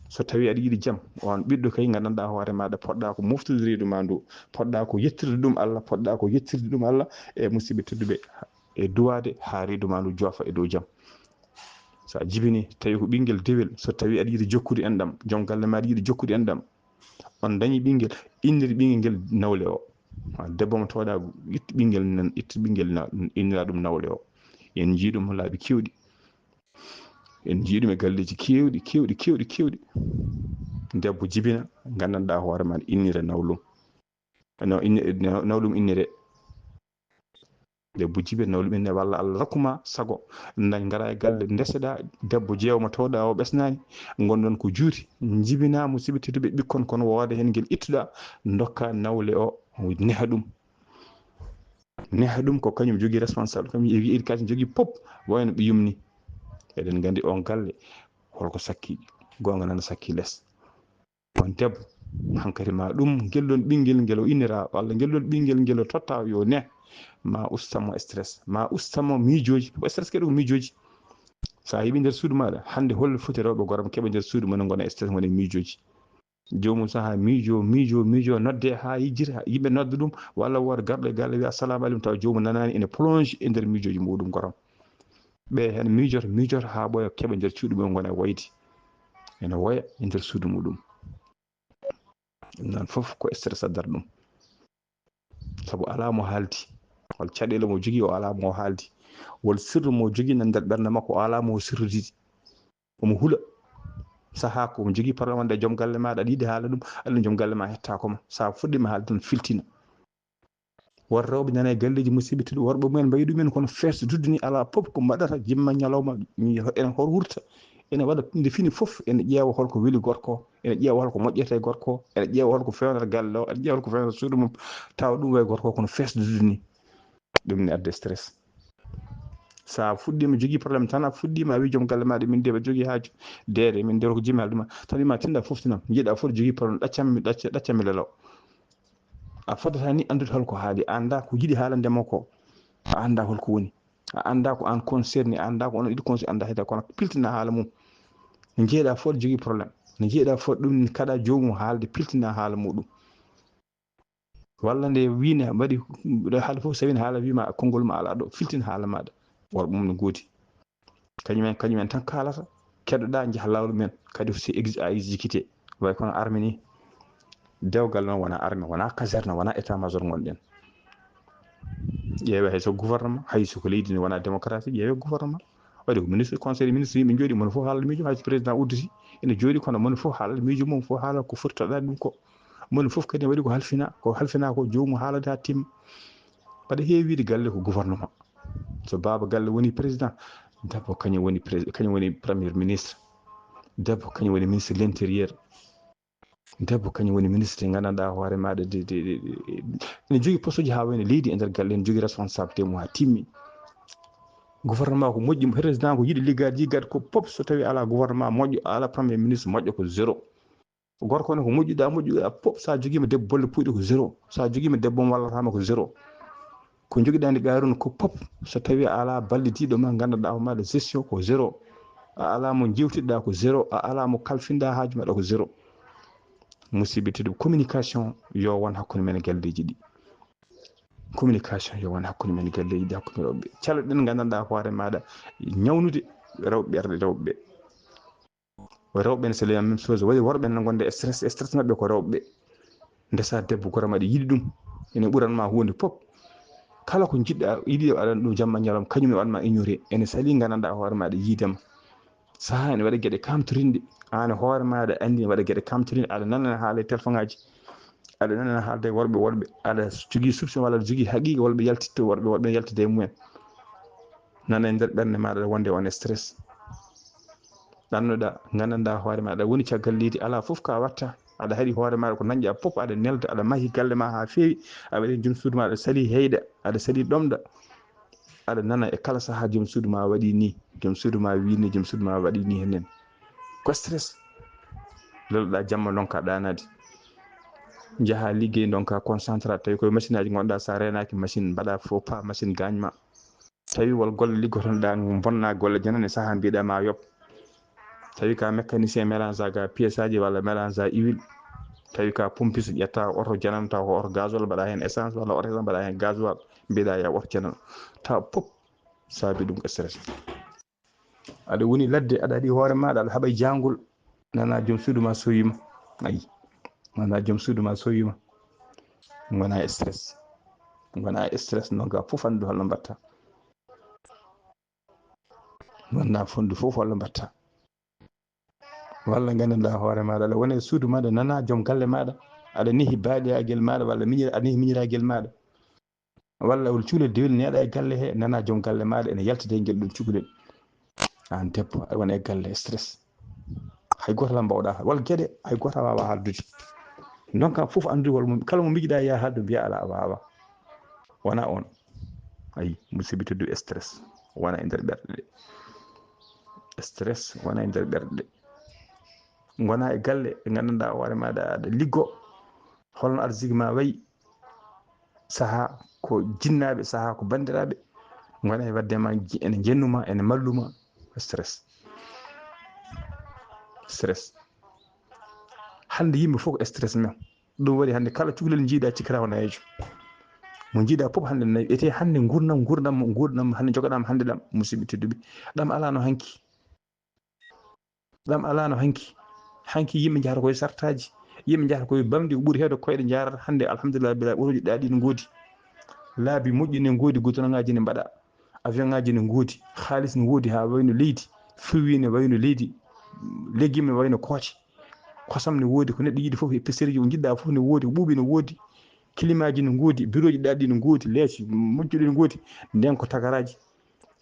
So tawi aɗa yiɗi jam, on ɓiɗɗo kay nganndanɗaa hoore maaɗa, poɗɗa ko moftude reedu ma ndu, poɗɗa ko yettirde ɗum Allah, poɗɗa ko yettirde ɗum Allah e musidɓe tedduɓe, e duwaade haa reedu ma ndu joofa e dow jam. So a jibini, tawi ko ɓinngel dewel, so tawi aɗa yiɗi jokkude enɗam, joom galle ma aɗa yiɗi jokkude enɗam, on dañi ɓinngel, innir ɓinngel ngel nawle o. Debbo mo tooɗa, itti ɓinngel nan, itti ɓinngel na-, innira ɗum nawle o. En njii ɗum laabi keewɗi. En njii ɗum e galleeji keewɗi, keewɗi, keewɗi, keewɗi. Debbo jibina, nganndanɗaa hoore ma, innira nawlum. No, inni-, no, nawlum innire. Debbo jibe, nawlum innire, walla Allah rokkuma sago. Dañ, ngara e galle, ndeseɗaa, debbo jeewo mo tawɗaa o ɓesnaani. Ngonɗon ko juuti, njibinaa, musidɓe tedduɓe, ɓikkon kon wooda heen ngel ittuɗaa, ndokkaa nawle o, neha ɗum. Neha ɗum ko kañum jogii responsable, kañum jogii éducation, jogii pop, wayno ɓiyum ni. Eɗen nganndi on galle, holko sakki, goonga nana sakki les. On debbo, hankadi ma ɗum, ngel ɗon ɓinngel ngel o innira, walla ngel ɗon ɓinngel ngel o totta yo neh, ma ustamo stress, ma ustamo miijooji, ko stress kadi ko miijooji. So a heɓi nder suudu maaɗa, hannde holno foti rewɓe goram keɓa nder suudu mum ngona stress, ngona e miijooji. Joomum saha miijo, miijo, miijo, nodde haa yijjita, yimɓe nodda ɗum, walla wooda garɗo e galle wiya, "Assalamu aleykum," tawa joomum nanaani, ene plonge e nder miijooji muɗum goram. Ɓe heen miijoto, miijoto haa ɓooya, keɓa nder cuuɗi mum, ngona e woyde. Ene woya e nder suudu muɗum. Ɗum noon fof ko stress addata ɗum. Sabu alaa mo haaldi. Wol caɗeele mo jogii, o alaa mo haaldi. Wol sirru mo jogii nan nder ɓernde makko, o alaa mo sirrudii. Omo hula. Sahaa ko omo jogii problème wonde e joom galle maaɗa, aɗa yiɗi haala ɗum, aɗa joom galle ma hettaako ma. So a fuɗɗiima haalde tan, filtina. Won rewɓe nana e galleeji musidɓe tedduɓe, worɓe mumen mbayi ɗumen kono feesde duɗde ni, alaa pop ko mbaɗata, jimma ñalawma, ene hor wurta, ene waɗa nde fini fof, ene ƴeewa holko weli gorko o, ene ƴeewa holko moƴƴata e gorko o, ene ƴeewa holko feewnata galle o, ene ƴeewa holko feewnata suudu mum, tawa ɗum wayi gorko o kono feesde duɗde ni. Ɗum ne adda stress. So a fuɗɗiima jogii problème tan, a fuɗɗiima a wii joom galle maaɗa, "Min de mbaɗa jogii haaju, deede, min de ko jimi haalde ma." Tan wii ma, "Tinda fof tinam, njiɗa fof jogii problème, ɗaccam mi, ɗacca, ɗaccam mi lelo." A fotata ni anndude holko haali, a anndaa ko yiɗi haalande ma ko, a anndaa holko woni. A anndaa ko aan concerné, a anndaa ko onon ɗiɗo concerné, a anndaa hayda, kono piltina haala mum. No njeeɗa fof jogii problème. No njeeɗa fof ɗum kaɗa joomum haalde, piltina haala muɗum. Walla nde wiine mbaɗi, ɗo haala fof, so wiine haala wiima konngol ma alaa ɗo, filtin haala maaɗa. Worɓe mum no gooti. Kañum en, kañum en tan kaalata, keɗoɗaa, njaha laawol mum en. Kadi c'est ex-, à exécuter. Way kono armée ni. Dewgal noon wonaa armée, wonaa caserne, wonaa état-major ngonɗen. Ƴeewe hay so gouvernement, hay so ko leydi ndi wonaa démocratie, ƴeewe gouvernement. Waɗi ko ministre, conseil des ministres, yimɓe njooɗi, moni fof haalata miijo, hay so président udditi, ene jooɗi, kono moni fof haalata miijo mum, fof haala ko foti toɗɗaade ɗum ko. Moni fof kadi waɗi ko halfina, ko halfina ko, joomum haalata haa timma. Mbaɗa heewiide galle ko gouvernement. So baaba galle woni président, debbo kañum woni prés-, kañum woni premier ministre. Debbo kañum woni ministre de l'intérieur. Debbo kañum woni ministre, nganndanɗaa hoore maaɗa de, de, de, de, ene jogii poste uji haa wayno leydi e nder galle, ene jogii responsabilité mum haa timmi. Gouvernement ko moƴƴi, président ko yiɗi liggaade, liggaade ko pop, so tawi alaa gouvernement moƴƴo, alaa premier ministre moƴƴo ko zéro. Gorko ne ko moƴƴuɗaa, moƴƴuɗaa pop, so a jogiima debbo bolle puyɗe ko zéro, so a jogiima debbo mo wallataama ko zéro. Ko jogiɗaa nde Qaaruuna ko pop, so tawi a alaa ballitiiɗo ma, nganndanɗaa hoore maaɗa gestion ko zéro. A alaa mo jewtiɗaa ko zéro, a alaa mo kalfinɗaa haaju maaɗa ko zéro. Musidɓe tedduɓe, communication yo won hakkunde men e galleeji ɗi. Communication yo won hakkunde men e galleeji ɗi, hakkunde rewɓe. Caloɗen nganndanɗaa hoore maaɗa ñawnude rewɓe, ɓerɗe rewɓe. Rewɓe ne, c'est la même chose. Waɗi worɓe ne ngonde stress, stress maɓɓe ko rewɓe. Ndesa debbo, goto ma ɗe yiɗi ɗum. Ene ɓuran ma huunde pop. Kala ko jiɗɗa, yiɗi aɗa ɗum jamma ñalawma, kañum ne waɗma ignoré. Ene sali nganndanɗaa hoore maaɗa yiidema. Saha ene waɗa geɗe kamtorinɗe. Aan e hoore maaɗa anndi ene waɗa geɗe kamtorinɗe. Aɗa nana ene haala e téléphone aji. Aɗa nana ene haalda e worɓe, worɓe. Aɗa jogii soupçon walla aɗa jogii haqiiqa worɓe yaltitto, worɓe, worɓe yaltida e mumen. Nana e nder ɓernde maaɗa aɗa wonde on stress. Ɗannoɗaa, nganndanɗaa hoore maaɗa, aɗa woni caggal leydi, alaa fof ka watta. Aɗa haɗi hoore maaɗa ko dañɗaa fof, aɗa nelda, aɗa mahi galle ma haa feewi, a waɗi joom suudu ma, aɗa sali heyɗa, aɗa sali ɗomɗa. Aɗa nana e kala sahaa joom suudu ma waɗi ni, joom suudu ma wi ni, joom suudu ma waɗi ni henen. Ko stress. Lelɗaa jamma ndonka ɗaanaade. Njaha liggey ndonka concentré, tawi koye machine aji ngonɗaa, sa reenaaki machine mbaɗa faux pas, machine gaañ ma. Tawi wol golle liggotonoɗaa, bonna golle janane saha mbiɗa ma yoɓ. Tawi ka mécanicien mélange ga pièce aji walla mélange huile. Tawi ka pompiste ƴetta oto janano taw ko oto gasoil mbaɗa heen essence walla oto essence mbaɗa heen gasoil mbiɗa ya oto janano. Taw pop saabi ɗum ko stress. Aɗa woni ladde, aɗa haɗi hoore maaɗa, aɗa haɓa e jangol, nana joom suudu ma soyima. Ayi, nana joom suudu ma soyima. Ngona e stress. Ngona e stress, ndonka fof anndu holno mbatta. Ngona fonndu fof holno mbatta. Walla nganndanɗaa hoore maaɗa, aɗa wona e suudu maaɗa, nana joom galle maaɗa, aɗa nehi baaɗiragel maaɗa, walla miñira, aɗa nehi miñiragel maaɗa. Walla wol cukalel dewel neeɗa e galle he, nana joom galle maaɗa ene yaltida e ngel ɗum cukalel. Aan debbo, aɗa wona e galle, stress. Hay gooto alaa mbawɗa, walla geɗe, hay gooto a waawaa haaldude. Ndonka fof anndu wol mo, kala mo miijiɗaa yaa haaldu, mbiya alaa, a waawaa. Wona on. Ayi, musidɓe tedduɓe, stress wona e nder ɓerɗe ɗe. Stress wona e nder ɓerɗe ɗe. Ngona e galle, ɓe nganndanɗaa hoore maaɗa, aɗa liggo. Holno arsiki ma wayi? Saha ko jinnaaɓe, saha ko banndiraaɓe. Ngona e wadde ma, ji-, ene njennuma, ene malluma. Stress. Stress. Hannde yimɓe fof ko stress men. Ɗum waɗi hannde kala cukalel njiiɗa cikkata ko nayeejo. Mo njiiɗa fof hannde nayi. Ete hannde ngurnam, ngurnam, ngurnam hannde jogaɗam hannde ɗam, musidɓe tedduɓe. Ɗam alaa no hanki. Ɗam alaa no hanki. Hanki yimɓe njahata koye sartaaji. Yimɓe njahata koye bamɗi, ko ɓuri heewde koyɗe njaarata. Hannde, alhamdulillah, bila otoji ɗaaɗi no ngoodi. Laabi moƴƴi ne ngoodi, goudron ŋaaji ne mbaɗa. Avion ŋaaji ne ngoodi. Haalis ne woodi haa wayno leydi. Fruit ne wayno leydi. Légume ne wayno kooce. Kosam ne woodi, ko neɗɗo yiɗi fof, épicerie ji o njiɗɗa fof ne woodi, ko ɓuuɓi ne woodi. Climat ji ne ngoodi, bureau ji ɗaaɗi ne ngoodi, leece moƴƴuɗe ne ngoodi. Nden ko tagaraaji.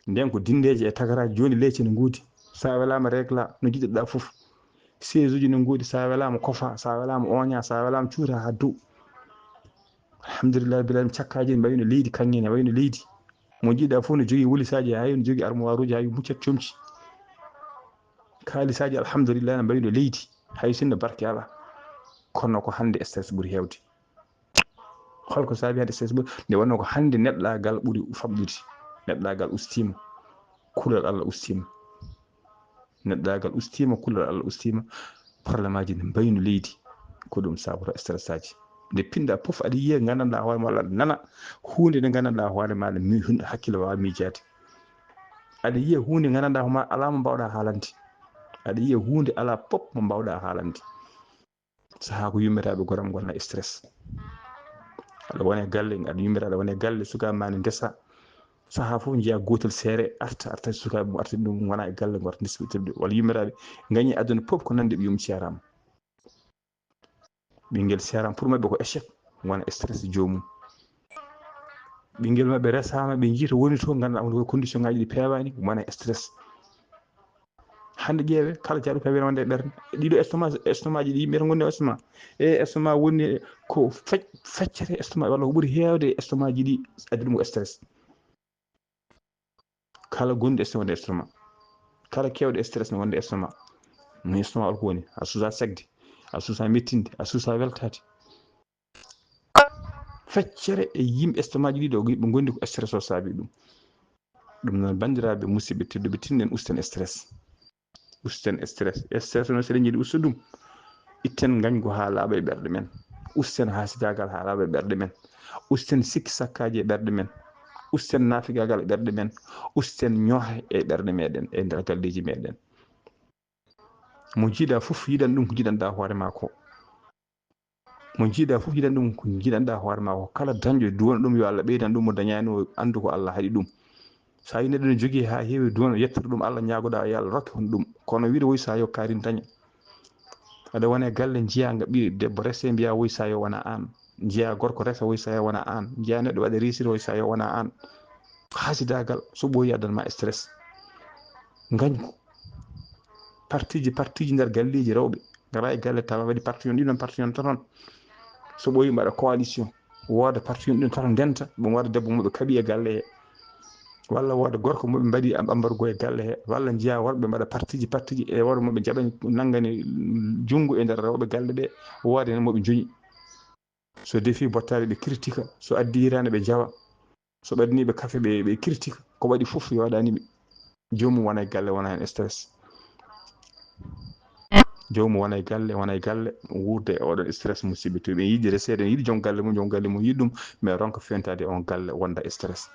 Nden ko dindeeje e tagaraaji. Jooni leece ne ngoodi. Sa welaama regla no njiɗirɗa fof. Chaise uji ne ngoodi. Sa welaama kofa, sa welaama oña, sa welaama cuuta haa dow. Alhamdulillah, rabbil alamin, cakkaaji ne mbayi no leydi, kaŋŋe ne mbayi no leydi. Mo njiɗɗa fof ne jogii wolisaaji, hay no jogii armoire uji, hay muccat comci. Kaalisaaji, alhamdulillah, ne mbayi no leydi, hay sinno barke alaa. Kono ko hannde stress ɓuri heewde. Holko saabi hannde stress ɓuri? Nde wonnoo ko hannde neɗɗaagal ɓuri famɗude. Neɗɗaagal ustiima. Kulol Allah ustiima. Neɗɗaagal ustiima, kulol Allah ustiima. Problème aji ne mbayi no leydi. Ko ɗum saabata stress aji. Nde pinɗa fof aɗa yiya, nganndanɗaa hoore ma, walla aɗa nana huunde nde nganndanɗaa hoore ma, mi-, hun-, hakkille waawaa miijaade. Aɗa yiya huunde nganndanɗaa hoore ma, alaa mo mbaawɗaa haalande. Aɗa yiya huunde alaa fof mo mbaawɗaa haalande. Sahaa ko yummiraaɓe goram ngona e stress. Aɗa wona e galle, aɗa yummiraa, aɗa wona e galle, sukaaɓe ma ne ndesa. Sahaa fof njiya gootel seere arta, arta sukaaɓe mum, arta ɗum ngona e galle, ngona ndesɓe tebde. Walla yummiraaɓe ngañi aduna fof ko nande ɓe yum ceeraama. Ɓinngel seeraama, pour maɓɓe ko échec, ngona stress joomum. Ɓinngel maɓɓe resaama, ɓe njii to woni to, nganndanɗaa ko condition ngaji ɗi peewaani, ngona stress. Hannde ƴeewe, kala jaɗu ka wiyata wonde e ɓernde. Ɗiɗo estomac, estomac ji ɗi yimɓe to gondi e estomac. E estomac woni ko fec-, feccere estomac, walla ko ɓuri heewde e estomac ji ɗi addi ɗum ko stress. Kala gonɗo estomac wonde estomac. Kala kewɗo stress ne wonde estomac. Ni estomac o ko woni? A suusa sekde, a suusa mettinde, a suusa weltaade. Feccere e yimɓe estomac ji ɗiɗo, yimɓe gondi ko stress o saabi ɗum. Ɗum noon, banndiraaɓe, musidɓe tedduɓe, tinɗen usten stress. Usten stress. Stress no, seɗen jiɗi usto ɗum, itten ngañgu haa laaɓa e ɓerɗe men. Usten haasidaagal haa laaɓa e ɓerɗe men. Usten sikki sakkaaji e ɓerɗe men. Usten naafigaagal e ɓerɗe men. Usten ñoohe e ɓerɗe meɗen, e nder galleeji meɗen. Mo jiiɗa fof yiɗan ɗum ko jiɗanɗa hoore maa ko. Mo jiiɗa fof yiɗan ɗum ko jiɗanɗa hoore maa ko. Kala dañɗo duwano ɗum, yo Allah ɓeydan ɗum mo dañaani o, anndu ko Allah haɗi ɗum. So a yi neɗɗo ne jogii haa heewi, duwano, yettoto ɗum Allah, ñaagoɗa yo Allah rokke hon ɗum. Kono wiide woy sa yo kaarin daña. Aɗa wona e galle, njiya nga ɓiye debbo rese, mbiya woy sa yo wona aan. Njiya gorko resa, woy sa yo wona aan. Njiya neɗɗo waɗa réussir, woy sa yo wona aan. Haasidaagal, so ɓooyi addan ma stress. Ngañgu. Partiji, partiji nder galleeji rewɓe. Ngara e galle tawa waɗi parti on, ɗiɗon parti on toton. So ɓooyi mbaɗa coalition. Wooda parti on ɗin toton ndenta, ɗum waɗa debbo mo ɓe kaɓi e galle he. Walla wooda gorko mo ɓe mbaɗi am-, ambargo e galle he. Walla njiya worɓe mbaɗa partiji, partiji e worɓe mo ɓe jaɓani nanngani junngo e nder rewɓe galle ɗe. Wooda heen mo ɓe njoñi. So defi bottaari ɓe critique, so addi hitaande ɓe jawa. So ɓe addi ɓe kafe ɓe, ɓe critique, ko waɗi fof yo waɗani ɓe. Joomum wona e galle, wona heen stress. Joomum wona e galle, wona e galle, wuurde e oɗon stress, musidɓe tedduɓe. Yiɗi reseede, yiɗi joom galle mum, joom galle mum yiɗi ɗum, mais ronka fewtaade on galle, wonda stress.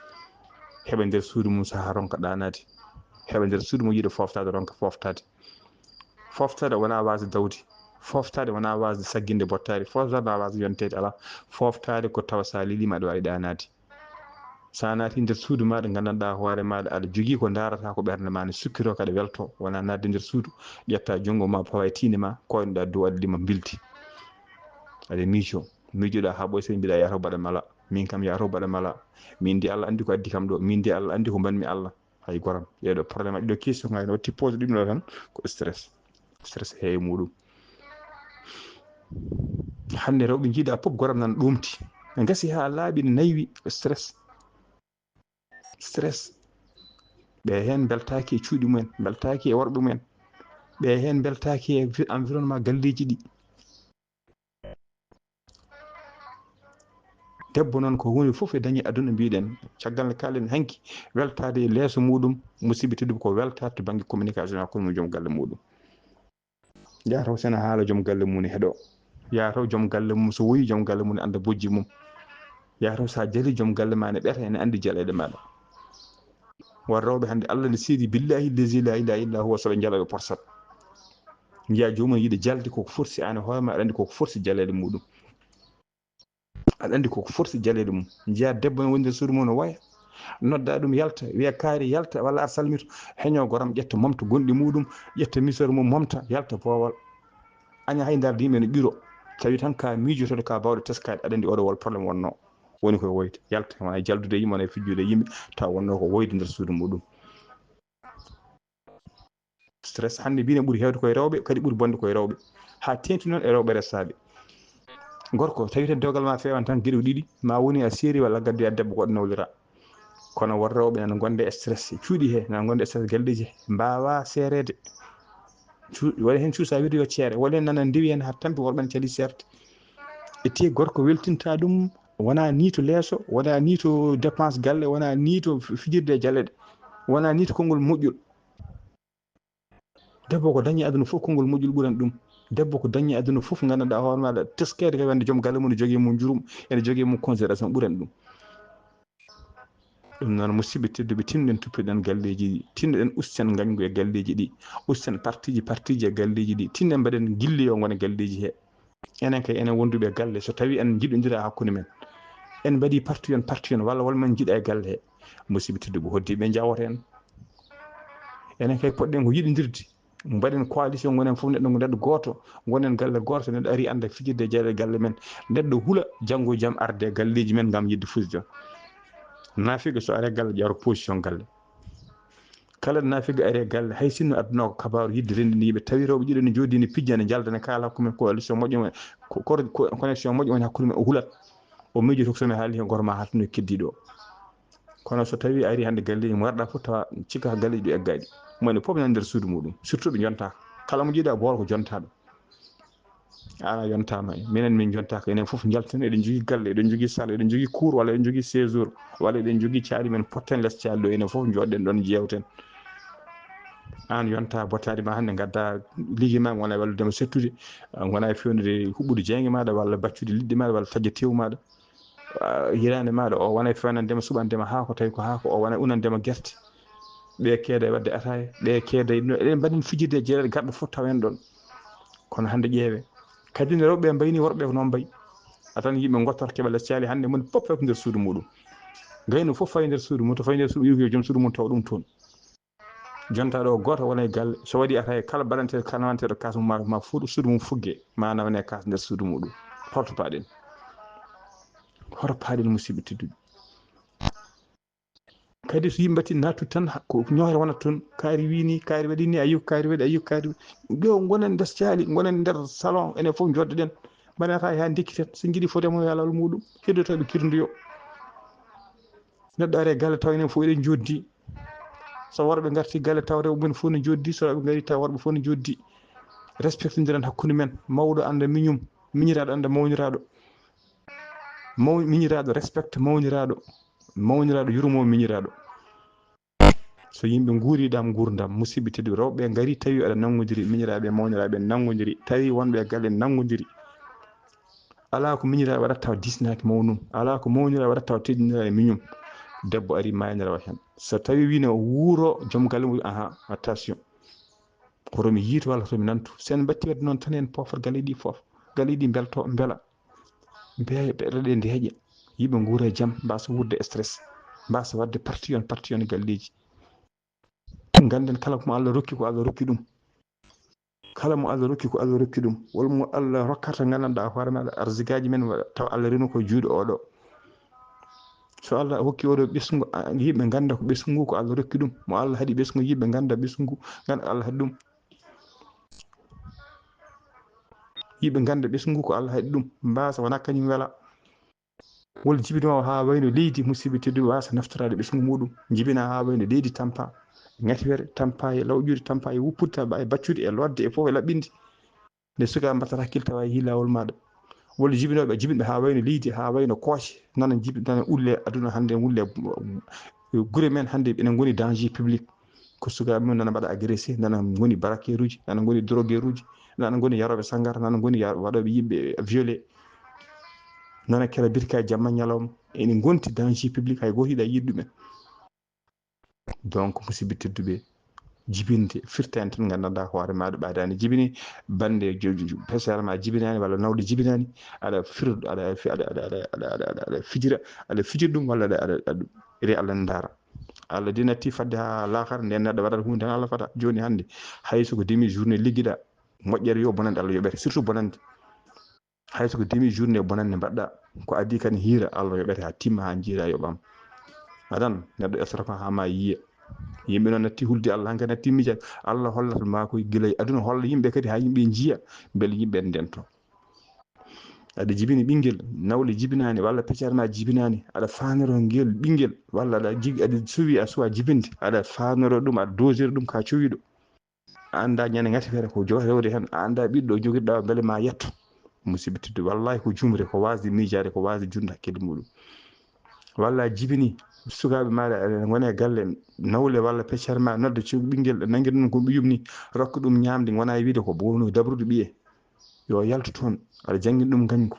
Heɓa nder suudu mum saha ronka ɗaanaade. Heɓa nder suudu mum yiɗa foftaade, ronka foftaade. Foftaade wona wasde dawde. Foftaade wona wasde sagginde bottaari. Foftaade wona wasde yonteede, alaa. Foftaade ko tawa sa leliima aɗa waawi ɗaanaade. Sa naati nder suudu maaɗa, nganndanɗaa hoore maaɗa, aɗa jogii ko ndaarata ko ɓernde ma ne sukkiro, kaɗa welto. Wona naatde nder suudu, ƴetta junngo ma, pawa e tiinde ma, koynoɗa dow, aɗa lima mbildi. Aɗa miijo. Miijoɗa haa ɓooy, sey mbiɗa yaha to baɗa mala. Min kam yaha to baɗa mala. Min de Allah anndi ko addi kam ɗo. Min de Allah anndi ko mbaɗmi Allah. Hay goram. Ɗeɗo problème aji ɗo, question ngaji no watti pose ɗum ɗo tan ko stress. Stress heewi muɗum. Hannde rewɓe jiida pop goram nan ɗumti. Ɓe ngasi haa laaɓi, ne naywi stress. Stress. Ɓe heen mbeltaaki e cuuɗi mumen, mbeltaaki e worɓe mumen. Ɓe heen mbeltaaki e vi-, environnement galleeji ɗi. Debbo noon, ko huunde fof e dañi aduna, mbiɗen, caggal nde kaalen hanki, weltaade e leeso muɗum, musidɓe tedduɓe, ko weltaade to bannge communication hakkunde mum joom galle muɗum. Yaa taw sena haala joom galle mum ne heɗo. Yaa taw joom galle mum, so woyi joom galle mum ne annda bojji mum. Yaa taw sa jali joom galle ma ne ɓeta, ene anndi jaleeɗe maɗa. War rewɓe hannde, Allah ne seedi, billahi lezi la ilaha illa huwa, so ɓe jala ɓe porsat. Njiya joomum yiɗa jalde koko forsi, aan e hoore ma aɗa anndi koko forsi jaleeɗe muɗum. Aɗa anndi koko forsi jaleeɗe mum. Njiya debbo ne woni nder suudu mum no waya. Nodda ɗum yalta, wiya kaari yalta, walla ar salmito, heño goram, ƴetta momto gonɗi muɗum, ƴetta misor mum momta, yalta boowal. Aña hay ndaarde yimɓe no ƴuro. Tawi tan ka miijotoɗo, ka baawɗo teskaade, aɗa anndi oɗo wol problème wonno. Woni koye woyde. Yalta, wona e jaldude e yimɓe, wona e fijjude e yimɓe, tawa wonno ko woyde nder suudu muɗum. Stress hannde mbine ɓuri heewde koye rewɓe, kadi ɓuri bonde koye rewɓe. Haa teeŋti noon e rewɓe resaaɓe. Gorko, tawi tan dewgal ma feewan tan geɗe ɗiɗi, ma woni a seeri walla gaddoya debbo goɗɗo nawlira. Kono won rewɓe nana gonde e stress e cuuɗi he, nana gonde e stress galleeji he, mbaawa seereede. Cu-, waɗi heen cuusa wiide yo ceere, walla nana ndewi heen haa tampi worɓe ne cali seerde. E tee gorko weltinta ɗum, wona ni to leeso, wona ni to dépense galle, wona ni to f-, fijirde e jaleeɗe, wona ni to konngol moƴƴol. Debbo ko dañi aduna fof, konngol moƴƴol ɓuran ɗum. Debbo ko dañi aduna fof, nganndanɗaa hoore maaɗa, teskeede kadi wonde joom galle mum ne jogii mum njurum, ene jogii mum considération ɓuran ɗum. Ɗum noon, musidɓe tedduɓe, tinnoɗen tuppiɗen galleeji ɗi, tinnoɗen usten ngañgu e galleeji ɗi, usten partiji, partiji e galleeji ɗi, tinnoɗen mbaɗen gille yo ngon e galleeji he. Enen kay, enen wonduɓe e galle, so tawi en njiɗondira hakkunde men, en mbaɗi parti on, parti on, walla wol men njiɗa e galle he, musidɓe tedduɓe, hoddiiɓe njawoto en. Enen kay, poɗɗen ko yiɗondirde, mbaɗen coalition, ngonen fof neɗɗo, neɗɗo gooto, ngonen galle gooto, so neɗɗo ari annda fijirde e jeyɗe galle men, neɗɗo hula janngo e jam arde e galleeji men ngam yiɗde fusde. Naafiiqo so ari galle, ƴeewa position galle. Kala nafiga ari e galle, hay sinno adduno ko kabaaru yidde renndini yimɓe, tawi rewɓe ɗiɗo ne jooɗi ne pijja, ne njalda, ne kaala hakkunde mum, coalition moƴƴo mum, ko, ko, ko, connexion moƴƴo woni hakkunde mum, o hulat. O miijoto ko so mi haali heen, gooto ma haaltino e keddiiɗo o. Kono so tawi ari hannde galleeji mo warɗa fof, tawa cikka ko galleeji ɗo eggaaɗi. Moni fof nana nder suudu muɗum, surtout ɓe jontaaka. Kala mo jiiɗa booro ko jontaaɗo. An a yontaama e minen, min jontaaka. Enen fof njalten, eɗen njogii galle, eɗen njogii salle, eɗen njogii cour, walla eɗen njogii séjour, walla eɗen njogii caali men, potten les caali ɗo, enen fof njooɗɗen ɗoon, njeewten. An yonta bottaari ma hannde, ngadda liggey ma, ngona e wallude ma settude, ngona e fewnude huɓɓude jeynge maaɗa, walla baccude liɗɗi maaɗa, walla taƴde tew maaɗa. Ah, hiraande maaɗa, o wona e fewnande ma, suɓande ma haako, tawi ko haako, o wona e unande ma gerte. Ɓe keeda e waɗde ataaya, ɓe keeda e, no eɗen mbaɗi fijirde e jeereɗe, garɗo fof tawen ɗoon. Kono hannde ƴeewe. Kadi no rewɓe mbayi ni, worɓe ko noon mbayi. A tan yimɓe ngottoto keɓa les caali hannde, moni fof fay ko nder suudu muɗum. Gayno fof fayi nder suudu mum, to fayi nder suudu, yo joom suudu mum taw ɗum toon. Jonta ɗo gooto wona e galle, so waɗi ataaya, kala baɗanteeɗo, kala nawanteeɗo kaas mum ma, ma fuɗo suudu mum fugge, ma nawane kaas nder suudu muɗum. Holto paɗen? Hoto paɗen, musidɓe tedduɓe? Kadi so yimɓe mbaɗti naattude tan, ha-, ko ñoore wonata toon, kaari wii ni, kaari waɗi ni, ayo, kaari waɗi, ayo, kaari waɗi. Yo ngonen nder caali, ngonen nder salon, enen fof njooɗoɗen. Mbaɗen ataaya haa ndekkiten, so njiɗi fodde mum yo alal muɗum, heddotooɓe kirndoyo. Neɗɗo ari e galle taw enen fof eɗen njooɗdi. So worɓe ngarti galle taw rewɓe mum fof ne njooɗdi, so rewɓe ngari taw worɓe fof ne njooɗdi. Respectindiren hakkunde men, mawɗo annda miñum, miñiraaɗo annda mawniraaɗo. Maw-, miñiraaɗo respecte mawniraaɗo, mawniraaɗo yurmo miñiraaɗo. So yimɓe nguuri ɗam nguurndam, musidɓe tedduɓe, rewɓe ngari tawi aɗa nanngondiri, miñiraaɓe mawniraaɓe nanngondiri, tawi wonɓe e galle nanngondiri. Alaa ko miñiraaɗo waɗata taw diisnaaki mawnum, alaa ko mawniraaɗo waɗata taw teddiniraani miñum. Debbo ari maayna rewa heen. So tawi wino wuuro joom galle mum, aha, attention. Hoto mi yiitu walla hoto mi nantu. So en mbatti waɗde noon tan, en poofat galleeji ɗi fof. Galleeji ɗi mbelto, mbela. Mbe-, mbeɗa ɗe ndeeƴa. Yimɓe nguura e jam, mbasa wuurde stress. Mbasa waɗde parti on, parti on e galleeji. Ngannden kala ko mo Allah rokki, ko Allah rokki ɗum. Kala mo Allah rokki, ko Allah rokki ɗum. Wol mo Allah rokkata, nganndanɗaa hoore maaɗa, arsigaaji men, taw Allah reno ko juuɗe oɗo. So Allah hokki oɗo ɓesngu, a, yimɓe ngannda ko ɓesngu ngu ko Allah rokki ɗum. Mo Allah haɗi ɓesngu, yimɓe ngannda ɓesngu ngu, ngannda Allah haɗi ɗum. Yimɓe ngannda ɓesngu ngu ko Allah haɗi ɗum. Mbasa wona kañum wela. Wol jibinoowo haa wayno leydi, musidɓe tedduɓe, waasa naftoraade ɓesngu muɗum. Jibina haa wayno leydi tampa, ŋatiwere tampa, e lawƴude tampa, e wuppude tampa, e baccude, e lodde, e fof, e laɓɓinde. Nde suka mbattata hakkille tawa e laawol maaɗa. Walla jibinooɓe, jibinɓe haa wayno leydi, haa wayno kooce, nana jibi-, nana ulle aduna hannde, ulle gure men hannde, ene ngoni danger public. Ko sukaaɓe mum nana mbaɗa agressé, nana ngoni braqueruuji, nana ngoni drogueruuji, nana ngoni yarooɓe sanngara, nana ngoni ya-, waɗooɓe yimɓe violé, nana kera birka jamma ñalawma. Ene ngonti danger public, hay gooto yiɗa yiɗde ɗumen. Donc, musidɓe tedduɓe, jibinde firtani tan nganndanɗaa hoore maaɗa ɓaadaani jibini, bannde jo-, jo-, jo-, P C R ma jibinaani walla nawle jibinaani, aɗa fir-, aɗa fi-, aɗa, aɗa, aɗa fijira, aɗa fijira ɗum walla aɗa, aɗa, aɗa, iri Allah ne ndaara. Allah de natti fadde haa laakara, nden neɗɗo waɗata huunde tan Allah fada. Jooni hannde, hay so ko demi journée liggiɗa, moƴƴere yo bonande Allah yoɓete, surtout bonande. Hay so ko demi journée bonande mbaɗɗa, ko adii kan hiira, Allah yoɓete haa timma, haa njiira yoɓam. Adan, neɗɗo esrata haa ma yiya. Yimɓe noon natti hulde Allah, hankadi natti miijaade. Allah hollata ma ko gila e aduna, holla yimɓe kadi haa yimɓe njiya, mbele yimɓe ndento. Aɗa jibini ɓinngel, nawle jibinaani, walla peccar ma jibinaani, aɗa faanoro ngel ɓinngel, walla aɗa jig-, aɗa suwi a suwa jibinde, aɗa faanoro ɗum, aɗa dosir ɗum ka cowiɗo. A annda ñande ŋati feere ko jo-, rewde heen, a annda ɓiɗɗo jogirɗa o mbele ma yetto. Musidɓe tedduɓe, wallahi ko jumre, ko waasde miijaade, ko waasde junude hakkille muɗum. Walla a jibini sukaaɓe maaɗa, ene ngona e galle, nawle walla peccar ma, nodda cuuɗi ɓinngel, nanngira ɗum ko ɓiyum ni, rokka ɗum ñaamde, ngona e wiide ko woni dabrude ɓiye. Yo yaltu toon, aɗa janngina ɗum ngañgu.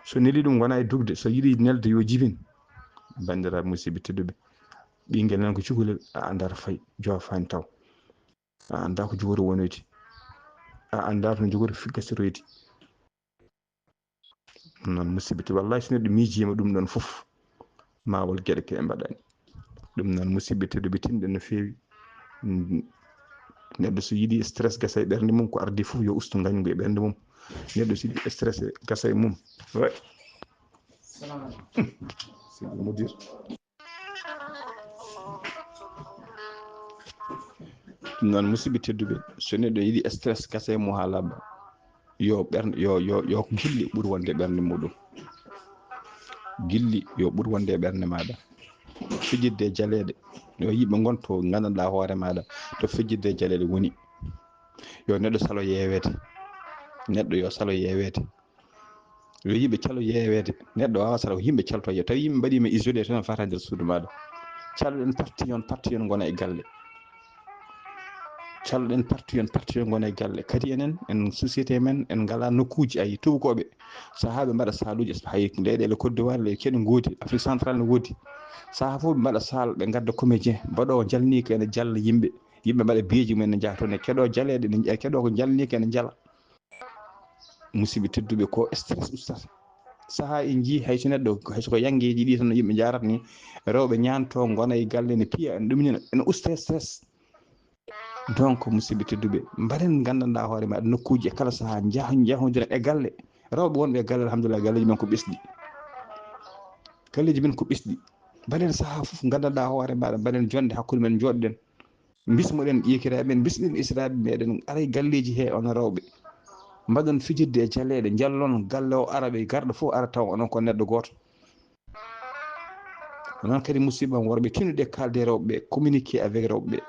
So neli ɗum, ngona e dugde, so yiɗi nelde, yo jibin. Banndiraaɓe musidɓe tedduɓe, ɓinngel nan ko cukalel, a anndaa to fayi, joofaani taw. A anndaa ko jogori wonoyde. A anndaa to jogori fi-, gasiroyde. Ɗum noon, musidɓe, te wallahi, so neɗɗo miijiima ɗum ɗoon fof, ma wol geɗe ke ɓe mbaɗani. Ɗum noon, musidɓe tedduɓe, tinɗen no feewi. Mm, neɗɗo so yiɗi stress gasa e ɓernde mum, ko ardi fof yo ustu ngañgu e ɓernde mum. Neɗɗo so yiɗi stress gasa e mum. Way. Salamu aleykum. Seydi Mudir. Ɗum noon, musidɓe tedduɓe, so neɗɗo yiɗi stress gasa e mum haa laaɓa, yo ɓernde, yo, yo, yo gilli ɓur wonde e ɓernde muɗum. Gilli yo ɓur wonde e ɓernde maaɗa. Fijirde e jaleeɗe, yo yimɓe ngon to nganndanɗaa hoore maaɗa, to fijirde e jaleeɗe woni. Yo neɗɗo salo yeeweede. Neɗɗo yo salo yeeweede. Yo yimɓe calo yeeweede. Neɗɗo waawa salo, yimɓe calto yeewe. Tawi yimɓe mbaɗii ma isolé tan, a fata nder suudu maaɗa. Caloɗen parti yon, parti yon ngona e galle. Caloɗen parti yon, parti yon ngona e galle. Kadi enen, en société men, en ngalaa nokkuuji, ayi, tuubakooɓe. Sahaa ɓe mbaɗa saaluuji, hay leyɗeele Côte d'Ivoire, le-, keɗe ngoodi, Afrique centrale ne woodi. Sahaa fof ɓe mbaɗa saal, ɓe ngadda comédien, mbaɗoowo jalniika ene jalla yimɓe. Yimɓe mbaɗa biyeeji mum, ene njaha toon, e keɗoo jaleeɗe, ene, e keɗoo ko jalniika ene jala. Musidɓe tedduɓe, ko stress ustata. Sahaa en njii, hay so neɗɗo, hay so ko yanngeeji ɗi tan yimɓe njaarata ni, rewɓe ñaanto, ngona e galle, ne piya, ene ɗumina, ene usta stress. Donc, musidɓe tedduɓe, mbaɗen nganndanɗaa hoore maaɗa nokkuuji e kala sahaa, njah-, njahondiren e galle. Rewɓe wonɓe e galle, alhamdulillah, galleeji men ko ɓesɗi. Galleeji men ko ɓesɗi. Mbaɗen sahaa fof, nganndanɗaa hoore maaɗa, mbaɗen jonnde hakkunde men, njooɗoɗen. Mbismoɗen ƴeekiraaɓe men, mbisɗen esiraaɓe meɗen, ara e galleeji he, on rewɓe. Mbaɗon fijirde e jaleeɗe, njallon galle o, ara ɓe, garɗo fof ara tawa onon ko neɗɗo gooto. Noon kadi, musidɓe am worɓe, tinnuɗe kaalde rewɓe ɓe, communiquer avec rewɓe ɓe.